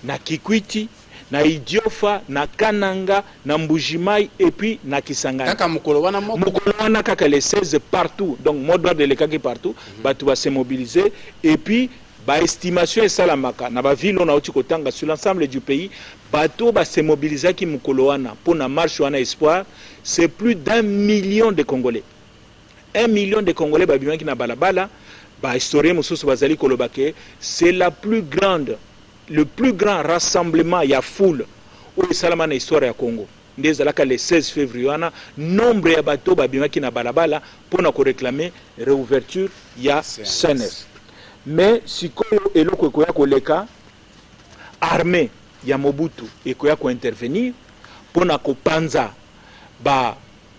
Speaker 2: na Kikwiti, na Idiofa, na Kananga, na Mbujimai et puis na Kisangani.
Speaker 1: Kaka mokolo wana moko?
Speaker 2: Mokolo wana kaka, le 16, partout. Donc mot d'ordre elekaki partout. Bato base mobiliser et puis baestimation esalamaka na baville oyo nauti kotanga. Sur l'ensemble du pays, bato base mobilisaki mokolo wana mpo na marche wana espoir, c'est plus d'1 million de Congolais. 1 million de Congolais babimaki na balabala. Bahistorien mosusu bazali koloba ke c'est la plus grande le plus grand rassemblement ya foule oyo esalama na histoire ya Congo nde ezalaka le 16 février wana, nombre ya bato babimaki na balabala mpona koréclamer réouverture ya CNS. Mais sikoyo eloko ekoya koleka, armée ya Mobutu ekoya kointervenir mpona kopanza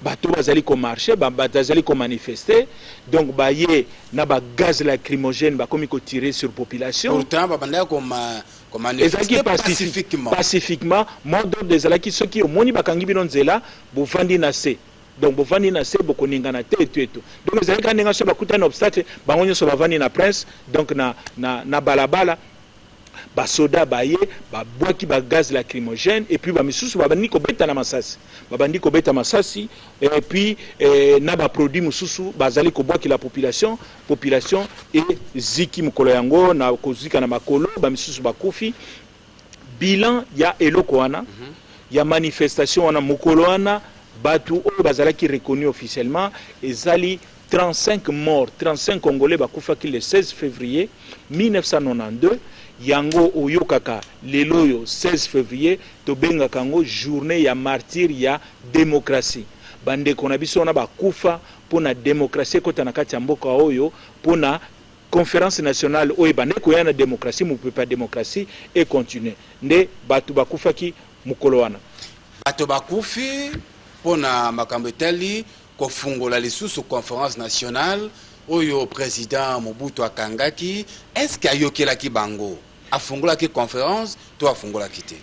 Speaker 2: bato bazali komarcher, bato bazali komanifester. Donc baye na bagaz lacrymogène, bakomi kotirer sur population.
Speaker 1: Pourtant babandaki
Speaker 2: Ezalaki
Speaker 1: komanifester pacifiquement.
Speaker 2: Pacifiquement. Mot d'ordre ezalaki: soki omoni bakangi bino nzela, bovandi na se. Donc bovandi na se, bokoningana te, etu etu. Donc ezalaki kaka ndenge so bakutani na obstacle, bango nyonso bavandi na prince, donc na balabala. Basoda baye, babwaki bagaz lacrymogène et puis bamisusu babandi kobeta na masasi, babandi kobeta masasi et puis na baproduit mosusu bazali kobwakela population. Population eziki mokolo yango na kozika na makolo, bamisusu bakufi. Bilan ya eloko wana, ya manifestation wana mokolo wana, bato oyo bazalaki reconnu officiellement ezali 35 morts. 35 Congolais bakufaki le 16 février 1992. Yango oyokaka lelo oyo 16 février, tobengaka yango journée ya martyr ya démocratie. Bandeko na biso wana bakufa mpo na démocratie ekɔta na kati ya mboka oyo, mpo na conférence nationale oyo ebandaki koya na démocratie, mopepe ya démocratie econtinue. Nde bato bakufaki mokolo wana.
Speaker 1: Bato bakufi mpo na makambo etali kofungola lisusu conférence nationale oyo président Mobutu akangaki. Est-ce ayokelaki bango, afungolaki conférence to afungolaki te?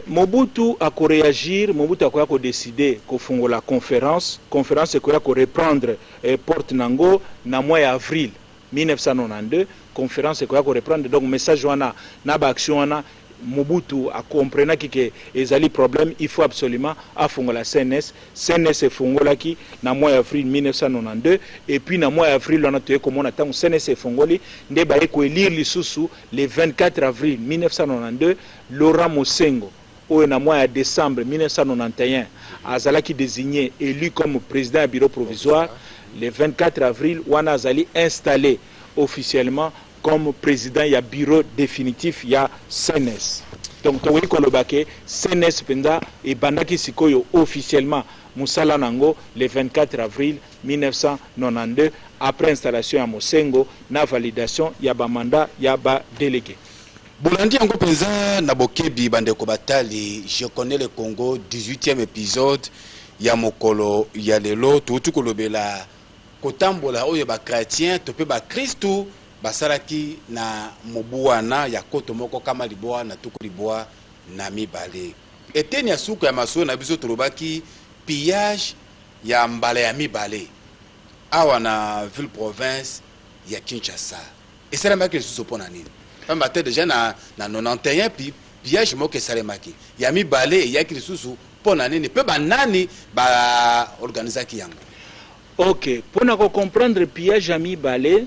Speaker 2: Mobutu akoréagir. Mobutu akoya kodécider kofungola conférence. Conférence ekoya koreprendre porte nango na mois ya avril 1992. Conférence ekoya koreprendre. Donc message wana na baaction wana, Mobutu akomprenaki ke ezali problème, il faut absolument afungola CNS. CNS efungolaki na mois ya avril 1992. Et puis na mois ya avril wana, toye komona ntango CNS efungoli nde baye koélire lisusu le 24 avril 1992 Laurent Mosengo, oyo na mois ya décembre 1991 azalaki désigné, élu comme président ya bureau provisoire. Le 24 avril wana azali installé officiellement comme président ya bureau définitif ya CNS. Donc tokoki koloba ke CNS mpenza ebandaki sikoyo officiellement mosala nango le 24 avril 1992, après installation ya Mosengo na validation ya bamandat ya badélégué.
Speaker 1: Bolandi yango mpenza na bokebi, bandeko batali. Je connais le Congo, 18e épisode ya mokolo ya lelo. Touti kolobela kotambola oyo bachrétien to mpe bakristu basalaki na mobu wana ya 1992. Eteni ya suka ya masolo na biso, tolobaki pillage ya mbala ya mibale awa na ville province ya Kinshasa esalemaki lisusu mpo na nini, pamba te déjà na 91 pillage moko esalemaki. Ya mibale eyaki lisusu mpo na nini, mpe banani baorganizaki yango?
Speaker 2: Ok, mpona kocomprendre pillage ya mibale,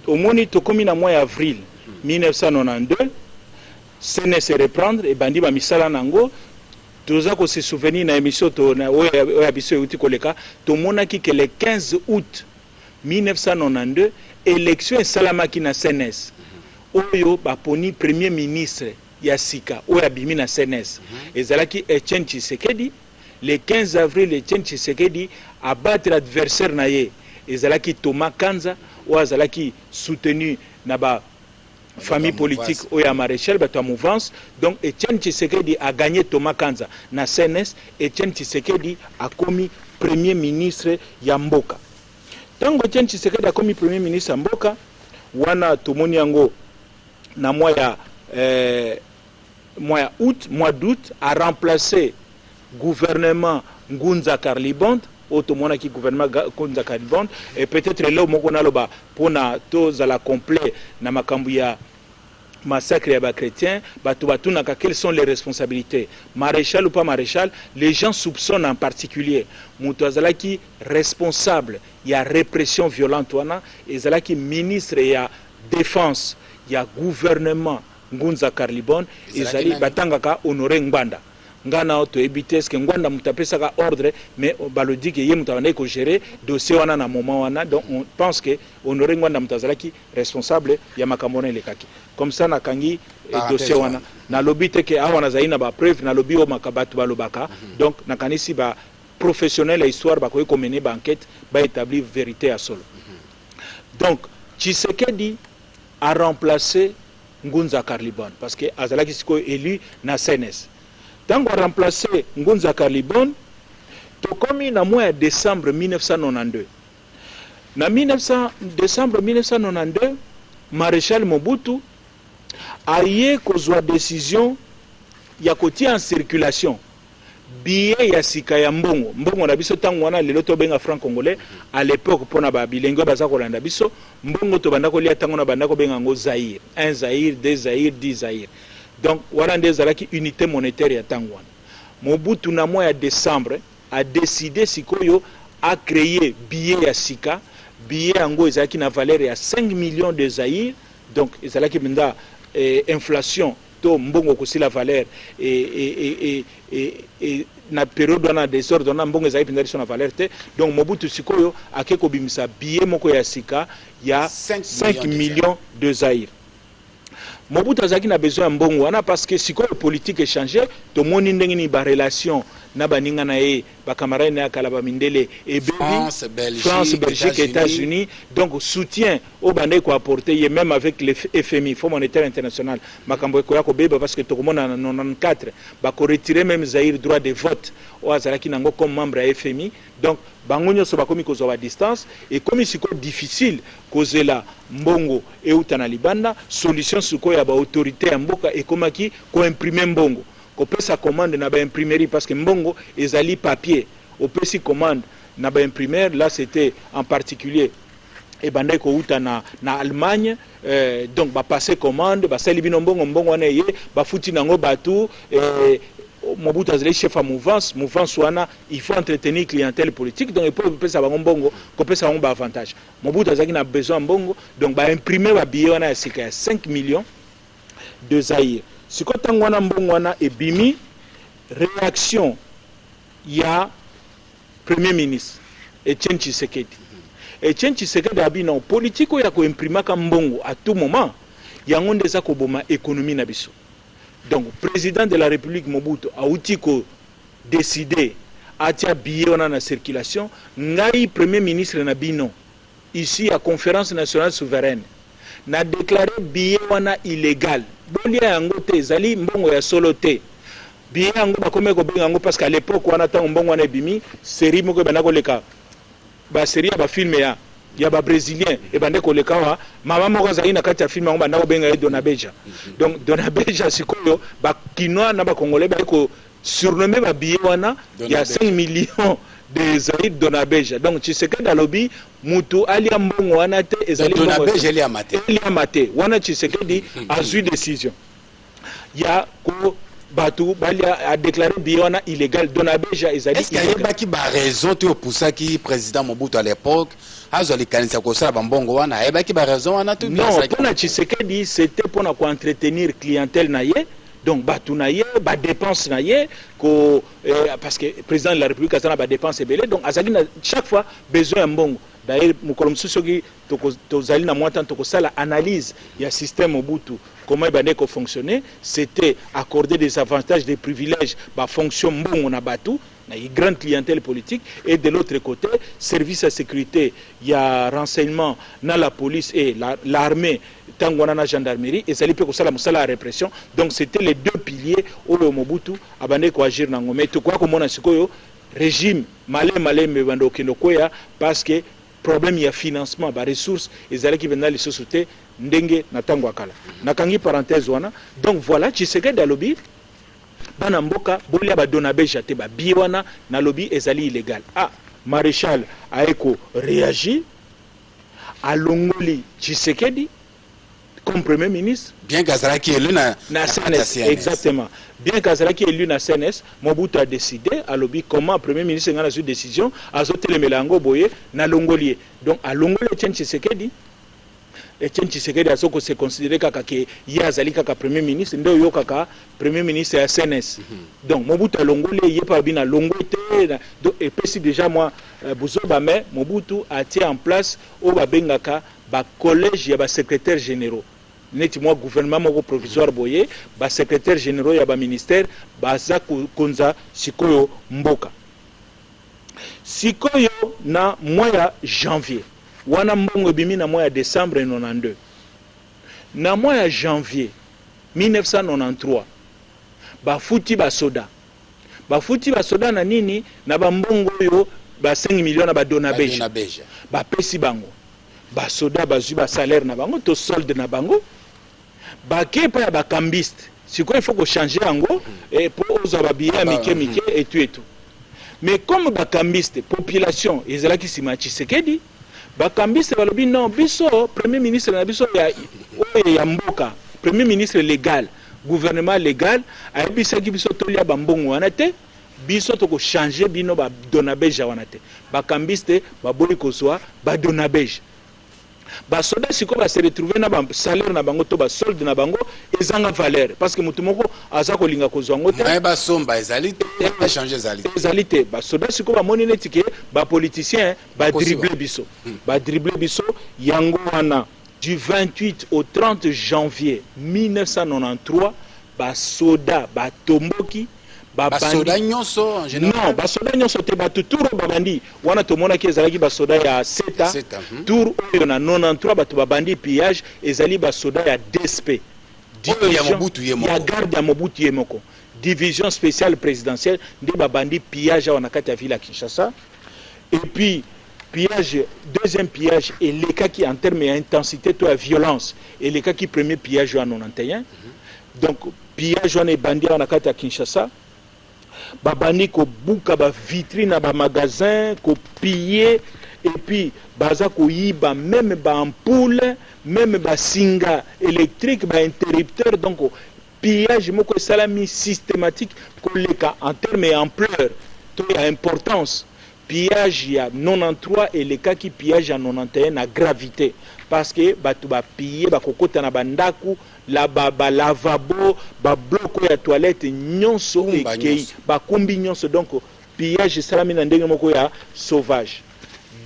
Speaker 2: omoni tokomi na mois ya avril 1992, CNS reprendre, ebandi bamisala nango. Toza kose souvenir na émission oyo ya biso euti koleka, tomonaki ke le 15 août 1992 élection esalamaki na CNS oyo baponi premier ministre ya sika oyo abimi na CNS, ezalaki Etienne Tshisekedi. Le 15 avril, Etienne Tshisekedi abattre adversaire na ye, ezalaki Thomas Kanza, oyo azalaki soutenu na ba famille politique oyo ya maréchal, bato ya mouvance. Donc Etienne Tshisekedi a gagné Thomas Kanza na CNS. Etienne Tshisekedi akomi premier ministre ya mboka. Ntango Etienne Tshisekedi akomi premier ministre ya mboka, Wana tomoni yango na mois ya août, mois d'août, a remplacé gouvernement Ngunza Karl-i-Bond oyo tomonaki, gouvernement Ngunza Karl-i-Bond. Et peut-être eloko moko naloba mpona tozala complet na makambo ya massacre ya bachrétien. Bato batunaka quelles sont les responsabilités, maréchal ou pas maréchal. Les gens soupçonnent en particulier moto azalaki responsable ya répression violente wana, ezalaki ministre ya défense ya gouvernement Ngunza Karl-i-Bond.
Speaker 1: Ezalaki
Speaker 2: ezali
Speaker 1: nani?
Speaker 2: Batangaka Honoré Ngbanda. Nga na toyebi te est-ce Ngbanda moto apesaka ordre, mais balobi ke ye moto abandaki kogérer dossier wana na moment wana. Donc on pense que Honoré Ngbanda moto azalaki responsable ya makambo wana elekaki. Comme ça nakangi
Speaker 1: Parenthèse
Speaker 2: dossier wana.
Speaker 1: wana.
Speaker 2: Nalobi te ke awa nazali na bapreuve, nalobi oyo bato balobaka. Donc nakanisi baprofessionnel ya histoire bakoki komener baenquête, baétablir vérité ya solo. Donc Tshisekedi a remplacé Ngunza Karl-i-Bond parce que azalaki sikoyo élu na CNS. Ntango a remplacé Ngunza Karl-i-Bond, tokomi na mois ya décembre 1992. Na 1900, décembre 1992, maréchal Mobutu aye kozwa décision ya kotia en circulation billet ya sika ya mbongo, mbongo na biso ntango wana, lelo tobenga franc congolais. À l'époque, mpona babilenge oyo baza kolanda biso, mbongo tobanda kolia ntango na banda kobenga yango zaire: 1 zaire, 2 zaire, 10 zaire. Donc wana nde ezalaki unité monétaire ya ntango wana. Mobutu, na mois ya décembre, adécider sikoyo acréer billet ya sika. Billet yango ezalaki na valeur ya 5 millions de zaire. Donc ezalaki mpenza inflation to mbongo kosila valeur e na période wana, désordre wana, mbongo ezalaki mpenza liso na valeur te. Donc Mobutu sikoyo ake kobimisa billet moko ya sika ya
Speaker 1: 5
Speaker 2: 5
Speaker 1: millions de
Speaker 2: millions de zaire. Mobutu azalaki na besoin ya mbongo wana parce que sikoyo politique echanger. Tomoni ndenge nini barelation na baninga na ye, bacamarade na ye ya kala, bamindele ebebi.
Speaker 1: France, Belgique,
Speaker 2: France, Belgique,
Speaker 1: États-Unis.
Speaker 2: États-Unis. Donc soutien oyo bandaki koapporter ye, même avec le FMI, Fonds monétaire international, makambo ekoya kobeba parce que tokomona na 94 bakoretirer même Zaïre droit de vote oyo azalaki nango comme membre ya FMI. Donc bango nyonso bakomi kozwa badistance. Ekomi sikoyo difficile kozela mbongo euta na libanda. Solution sikoyo ya baautorité ya mboka ekomaki koimprimer mbongo, kopesa commande na baimprimerie, parce que mbongo ezali papier. Opesi commande na baimprimeur. Là, c'était en particulier ebandaki kouta na Allemagne. Donc bapasse commande, basali bino mbongo, mbongo wana eye, bafuti nango bato. Mobutu azali chef ya mouvance. Mouvance wana, il faut entretenir clientèle politique, donc epo kopesa bango mbongo, kopesa bango baavantage. Mobutu azalaki na besoin ya mbongo, donc baimprimer babillet wana ya sika ya 5 millions de zaire. Sikoyo ntango wana mbongo wana ebimi, réaction ya premier ministre Etienne Tshisekedi. Etienne Tshisekedi abi non, politique oyo ya koimprimaka mbongo à tout moment, yango nde eza koboma économie na biso. Donc président de la République Mobutu auti kodécider atia billet wana na circulation. Ngai premier ministre na bino ici ya Conférence nationale souveraine, na déclaré billet wana illégal, bolia yango te, ezali mbongo ya solo te. Billet yango bakomi kobenga yango, parce que à l'époque wana, ntango mbongo wana ebimi, série moko ebanda koleka, basérie ya bafilm ya babrésilien ebande koleka awa. Mama moko azali na kati ya film yango, banda kobenga ye Dona Beja. Donc Dona Beja, sikoyo bakinois na bacongolais baye kosurnommer babillet wana
Speaker 1: Dona
Speaker 2: ya
Speaker 1: Beja.
Speaker 2: 5 millions de zaire Dona Beja. Donc Tshisekedi alobi mutu alia mbongo wana te, ezali
Speaker 1: Dona
Speaker 2: mbongo
Speaker 1: Beja eliama te.
Speaker 2: Eliama te. Wana Tshisekedi azwi décision ya ko bato balia, adéclarer billet wana illégal, Dona Beja ezali
Speaker 1: Est ce que
Speaker 2: illégal.
Speaker 1: Ayebaki baraison te opusaki président Mobutu à l'époque azwa likanisi ya kosala bambongo wana? Ayebaki baraison wana to
Speaker 2: Non,
Speaker 1: azalaki-
Speaker 2: mpona Tshisekedi, c'était mpona koentretenir clientèle na ye, donc bato na ye, badépense na ye ko, parce que président de la République aza na badépense ebele, donc azalaki na chaque fois besoin ya mbongo. D'ailleurs, mokolo mosusu, soki tozali na mwa temps, tokosala analyse ya système Mobutu, comment ebandeki kofonctionner. C'était accorder des avantages, des privilèges, bafonction, mbongo na bato na ye, grande clientèle politique, et de l'autre côté, service ya sécurité, ya renseignement na la police et l'armée ntango wana na gendarmerie ezali mpe kosala mosala ya répression. Donc c'était les deux piliers oyo Mobutu abandaki koagir nango. Mais tokoya komona sikoyo régime malembe malembe ebanda okende koya, parce que Problème ya financement, baressource ezalaki mpenza lisusu te ndenge na ntango ya kala. Nakangi parenthèse wana. Donc voilà, Tshisekedi alobi: bana mboka, bolia badona beja te, babillets wana nalobi ezali illégal. Ah, maréchal aye koréagir, alongoli Tshisekedi comme premier ministre.
Speaker 1: Bien qu'azalaki élu na,
Speaker 2: na CNS. Exactement, bien qu'azalaki élu na CNS, Mobutu a décidé, alobi: comment premier ministre ngai nazwi décision, azotelemela yango boye? Nalongoli ye. Donc alongoli Etienne Tshisekedi. Etienne Tshisekedi azoko se considérer kaka ke ye azali kaka premier ministre, nde oyokaka premier ministre ya CNS. Donc Mobutu alongoli ye, ye mpe abi nalongwe te. Donc epesi déjà mwa buzoba. Mais Mobutu atie en place oyo babengaka bacollège ya basecrétaire généraux, neti mwa gouvernement moko provisoire boye. Basecrétaire généraux ya baministère baza kokonza sikoyo mboka. Sikoyo na mois ya janvier wana, mbongo ebimi na mois ya décembre 92. Na mois ya janvier 1993, bafuti basoda. Bafuti basoda na nini? Na bambongo oyo ba 5 millions na badona beja. Bapesi bango, basoda bazwi basalaire na bango to solde na bango, bake epai ya bacambiste. Sikoyo il faut kochanger yango mpo ozwa babillets ya mike mike etu etu. Mais comme bacambiste, population ezalaki nsima ya Tshisekedi, bacambiste balobi: non, biso premier ministre na biso ya oyo ya mboka, premier ministre légal, gouvernement légal, ayebisaki biso tolia bambongo wana te. Biso tokochange bino badona beja wana te. Bacambiste baboyi kozwa badona beja. Basoda sikoyo base retrouve na basalaire na bango to basolde na bango ezanga valeur, parce que motu moko aza kolinga kozwa yango te.
Speaker 1: Basomba ezali te, échange ezali
Speaker 2: te. Ezali te. Basoda sikoyo bamoni neti ke bapoliticien badrible biso, badrible biso. Yango wana, du 28 au 30 janvier 1993, basoda batomboki.
Speaker 1: Basoda nyonso en
Speaker 2: général? Non, basoda nyonso te. Bato tour oyo babandi wana, tomonaki ezalaki basoda ya seta. Tour oyo na 93, bato babandi pillage, ezali basoda ya DSP.
Speaker 1: Oyo ya Mobutu ye moko.
Speaker 2: Ya garde ya Mobutu ye moko, division spéciale présidentielle, nde babandi pillage awa na kati ya ville ya Kinshasa. Et puis pillage, deuxième pillage elekaki en terme ya intensité to ya violence, elekaki premier pillage ya 91. Donc pillage wana ebandi awa na kati ya Kinshasa. Babandi kobuka bavitrine na bamagasin, kopiller, et puis baza koyiba même baampoule, même basinga électrique, bainterrupteur. Donc pillage moko esalami systématique koleka en terme ya ampleur to ya importance. Pillage ya 93 elekaki pillage ya 91 na gravité, parce que bato bapiller, bakokota na bandako, la balavabo, babloko ya toilette nyonso ekei, bakumbi nyonso. Donc pillage esalami na ndenge moko ya sauvage.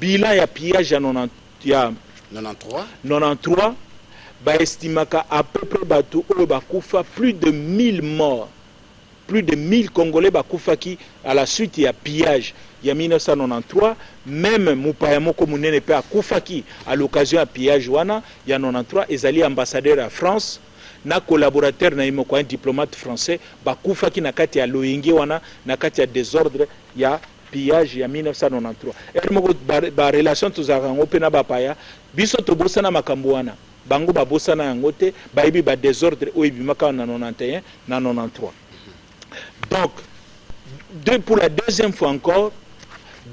Speaker 2: Bilan ya pillage ya 90, ya
Speaker 1: 93.
Speaker 2: 93, baestimaka à peu près bato oyo bakufa, plus de 1000 morts. Plus de 1000 Congolais bakufaki à la suite ya pillage ya 1993. Même mopaya moko monene mpe akufaki à l'occasion ya pillage wana ya 93. Ezali ambassadeur ya France na collaborateur na ye moko, un diplomate français, bakufaki na kati ya loyenge wana, na kati ya désordre ya pillage ya 1993. Ere moko barelation tozalaka yango mpe na bapaya, biso tobosana makambo wana, bango babosana yango te. Bayebi badésordre oyo ebimaka na 91 na 93. Donc pour la deuxième fois encore,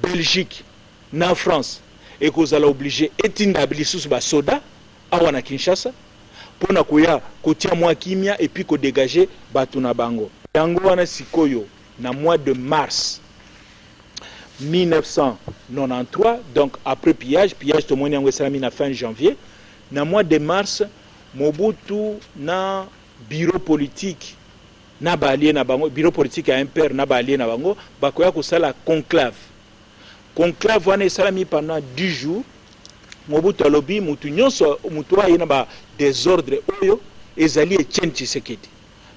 Speaker 2: Belgique na France ekozala obligé etinda lisusu basoda awa na Kinshasa mpona koya kotia mwa kimia et puis kodégager bato na bango. Yango wana sikoyo na mois de mars 1993, donc après pillage, pillage tomoni yango esalami na fin janvier, na mois de mars, Mobutu na bureau politique na baalliés na bango, bureau politique ya MPR na baalliés na bango, bakoya kosala conclave. Conclave wana esalami pendant 10 jours. Mobutu alobi mutu nyonso, mutu oyo aye na badésordre oyo ezali Etienne Tshisekedi,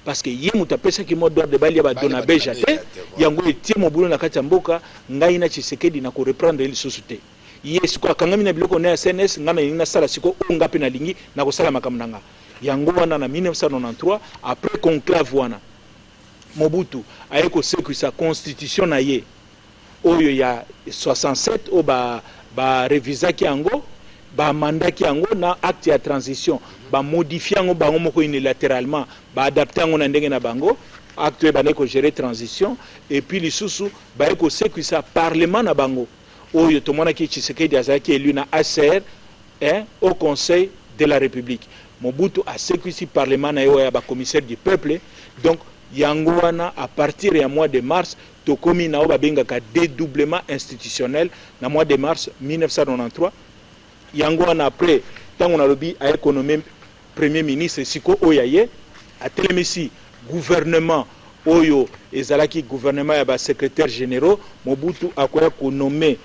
Speaker 2: parce que ye moto apesaki mot d'ordre balia badona beja te. Yango etie mobulu na kati ya mboka. Ngai na Tshisekedi na koreprendre ye lisusu te. Ye sikoyo akangami na biloko na ya CNS. Ngai nalingi nasala sikoyo oyo nga mpe nalingi na kosala makambo na nga. Yango wana na 1993, après conclave wana, Mobutu aye kosekwisa constitution na ye oyo ya 67 oyo ba Barevisaki yango, baamendaki yango na acte ya transition, bamodifie yango bango moko unilatéralement, baadapte yango na ndenge na bango, acte oyo ebandaki kogérer transition. Et puis lisusu baye kosekwisa parlement na bango oyo tomonaki. Tshisekedi azalaki élu na ACR, hein, au Conseil de la République. Mobutu asekwisi parlement na ye oyo ya bacommissaire du peuple. Donc yango wana, à partir ya mois de mars, tokomi na oyo babengaka dédoublement institutionnel na mois de mars 1993. Yango wana, après, ntango nalobi aye konommer premier ministre siko oyo aye atelemisi gouvernement oyo ezalaki gouvernement ya basecrétaire généraux, Mobutu akoya konommer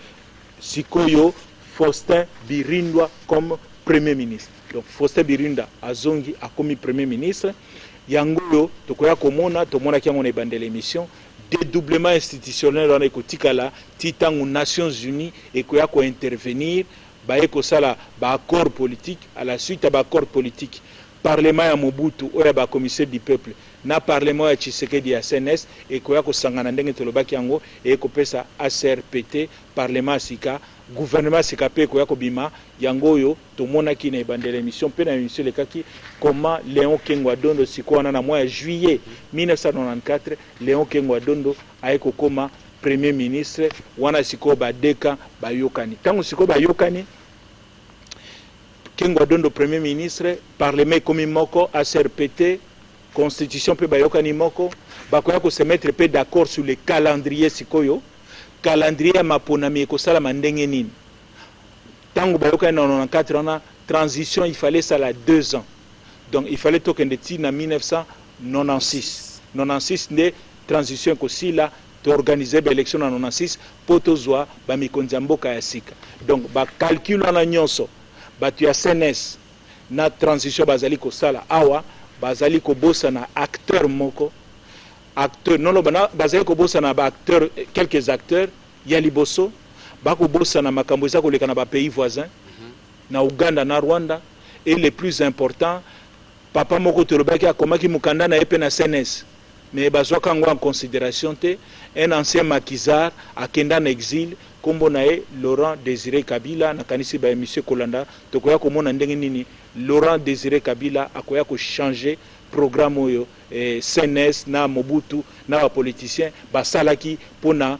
Speaker 2: sikoyo Faustin Birindwa comme premier ministre. Donc Faustin Birindwa azongi, akomi premier ministre. Yango oyo tokoya komona, tomonaki yango na ebandela émission, dédoublement institutionnel wana ekotikala ti ntango Nations Unies ekoya kointervenir, baye kosala baaccord politique. À la suite ya baaccord politique, parlement ya Mobutu oyo ya bacommissaire du peuple na parlement ya Tshisekedi ya CNS ekoya kosangana ndenge tolobaki yango, eye kopesa ACRPT, parlement ya sika, gouvernement ya sika mpe ekoya kobima. Yango oyo tomonaki na ebandela émission mpe na émission elekaki, comment Léon Kengo Adondo sikoyo wana na mois ya juillet 1994, Léon Kengo Adondo aye kokóma premier ministre. Wana sikoyo badeka bayokani. Ntango sikoyo bayokani, Kengo Adondo premier ministre, parlement ekomi moko, ACRPT, constitution mpe bayokani moko, bakoya kose mettre mpe d'accord sur le calendrier. Sikoyo calendrier ya maponami ekosalama ndenge nini? Ntango bayokani na 94 wana, transition il fallait esala 2 ans, donc il fallait tokende ti na 1996. 96 nde transition ekosila, toorganize baélection na 96 mpo tozwa bamikonzi ya mboka ya sika. Donc bacalcul wana nyonso bato ya CNS na transition bazali kosala awa, bazali kobosana acteur moko, acteur noloba, bazali kobosana baacteur, quelques acteurs ya liboso. Bakobosana makambo eza koleka na bapays voisin, na Uganda na Rwanda. Et le plus important, papa moko tolobaki akomaki mokanda na ye mpe na CNS, mais bazwaka yango en considération te, un ancien maquisard akenda na exil, nkombo na ye Laurent Désiré Kabila. Nakanisi baémission kolanda, tokoya komona ndenge nini Laurent Désiré Kabila akoya kochanger programme oyo CNS na Mobutu na bapoliticien basalaki mpona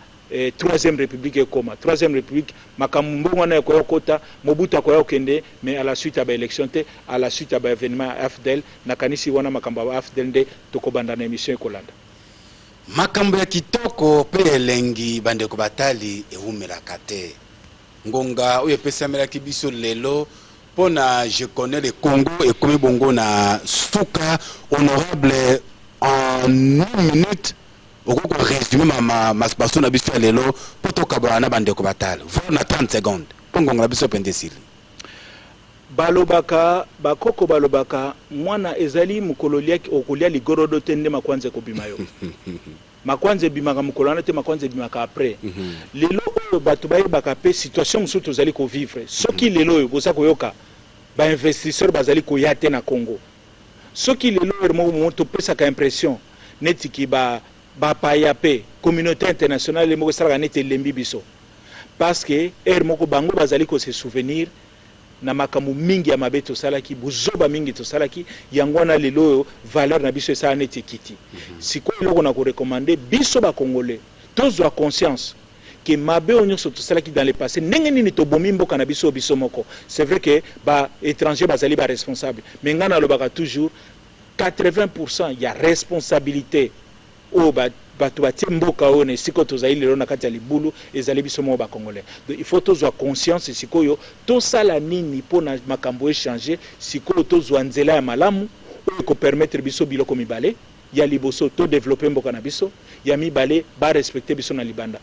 Speaker 2: troisième république ekoma troisième république. Makambo mbongo wana ekoya kokota, Mobutu akoya kokende, mais à la suite ya baélection te, à la suite ya baévénement ya AFDL. Nakanisi wana makambo ya AFDL nde tokobanda na émission ekolanda.
Speaker 1: Makambo ya kitoko mpe elengi, bandeko batali, ewumelaka te. Ngonga oyo epesamelaki biso lelo mpo na Je connais le Congo ekomi bongo na suka. Honorable, en une minute, okoki korésumer baso na biso ya lelo mpo tokabola na bandeko batala vo na 30 secondes, mpo ngonga na biso mpenza esili.
Speaker 2: Balobaka, bakoko balobaka, mwana ezali mokolo okolia ligorodo te nde makwanza ekobima yo. Makwanza ebimaka mokolo wana te, makwanza ebimaka après. Lelo oyo bato bayebaka mpe situation mosusu tozali kovivre. Soki lelo oyo boza koyoka bainvestisseur bazali koya te na Congo, soki lelo oyo moko mo topesaka impression neti ki bapaya mpe communauté internationale moko esalaka neti elembi biso, parce que heure moko bango bazali kose souvenir na makambo mingi ya mabe tosalaki, buzoba mingi tosalaki. Yango wana lelo oyo valeur na biso esala neti ekiti. Sikoyo eloko na korecommander biso bacongolais, tozwa conscience ke mabe oyo nyonso tosalaki dans le passé, ndenge nini tobomi mboka na biso biso moko. C'est vrai ke baétranger bazali baresponsable, mais ngai nalobaka toujours 80 ya responsabilité oyo bato batie mboka oyo na esika oyo tozali lelo na kati ya libulu ezali biso moko bacongolais. Donc il faut tozwa conscience sikoyo, tosala nini mpona makambo echanger. Sikoyo tozwa nzela ya malamu oyo ekopermettre biso biloko mibale: ya liboso, todévelopper mboka na biso; ya mibale, barespecte biso na libanda.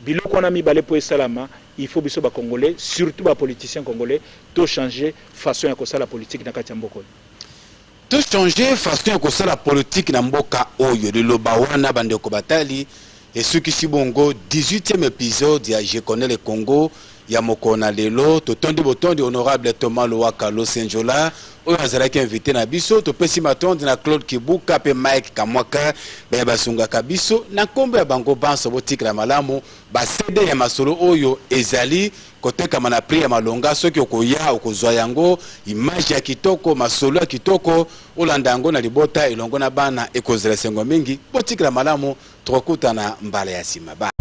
Speaker 2: Biloko wana mibale mpo esalama, il faut biso bacongolais, surtout bapoliticien congolais, tochanger façon ya kosala politique na kati ya mboka oyo.
Speaker 1: Tochanger façon ya kosala politique na mboka oyo. Liloba wana, bandeko batali, esukisi bongo 18e épisode ya Je connais le Congo. Ya mokolo na lelo, totondi botondi honorable Thomas Luhaka Losenjola oyo azalaki invité na biso. Topesi matondi na Claude Kibuka mpe Mike Kamwaka baye basungaka biso. Na nkombo ya bango banso, botikala malamu. Ba CD ya masolo oyo ezali kotekama na prix ya malonga. Soki okoya, okozwa yango, image ya kitoko, masolo ya kitoko. Olanda yango na libota elongo na bana, ekozala esengo mingi. Botikala malamu, tokokutana mbala ya nsima. Ba.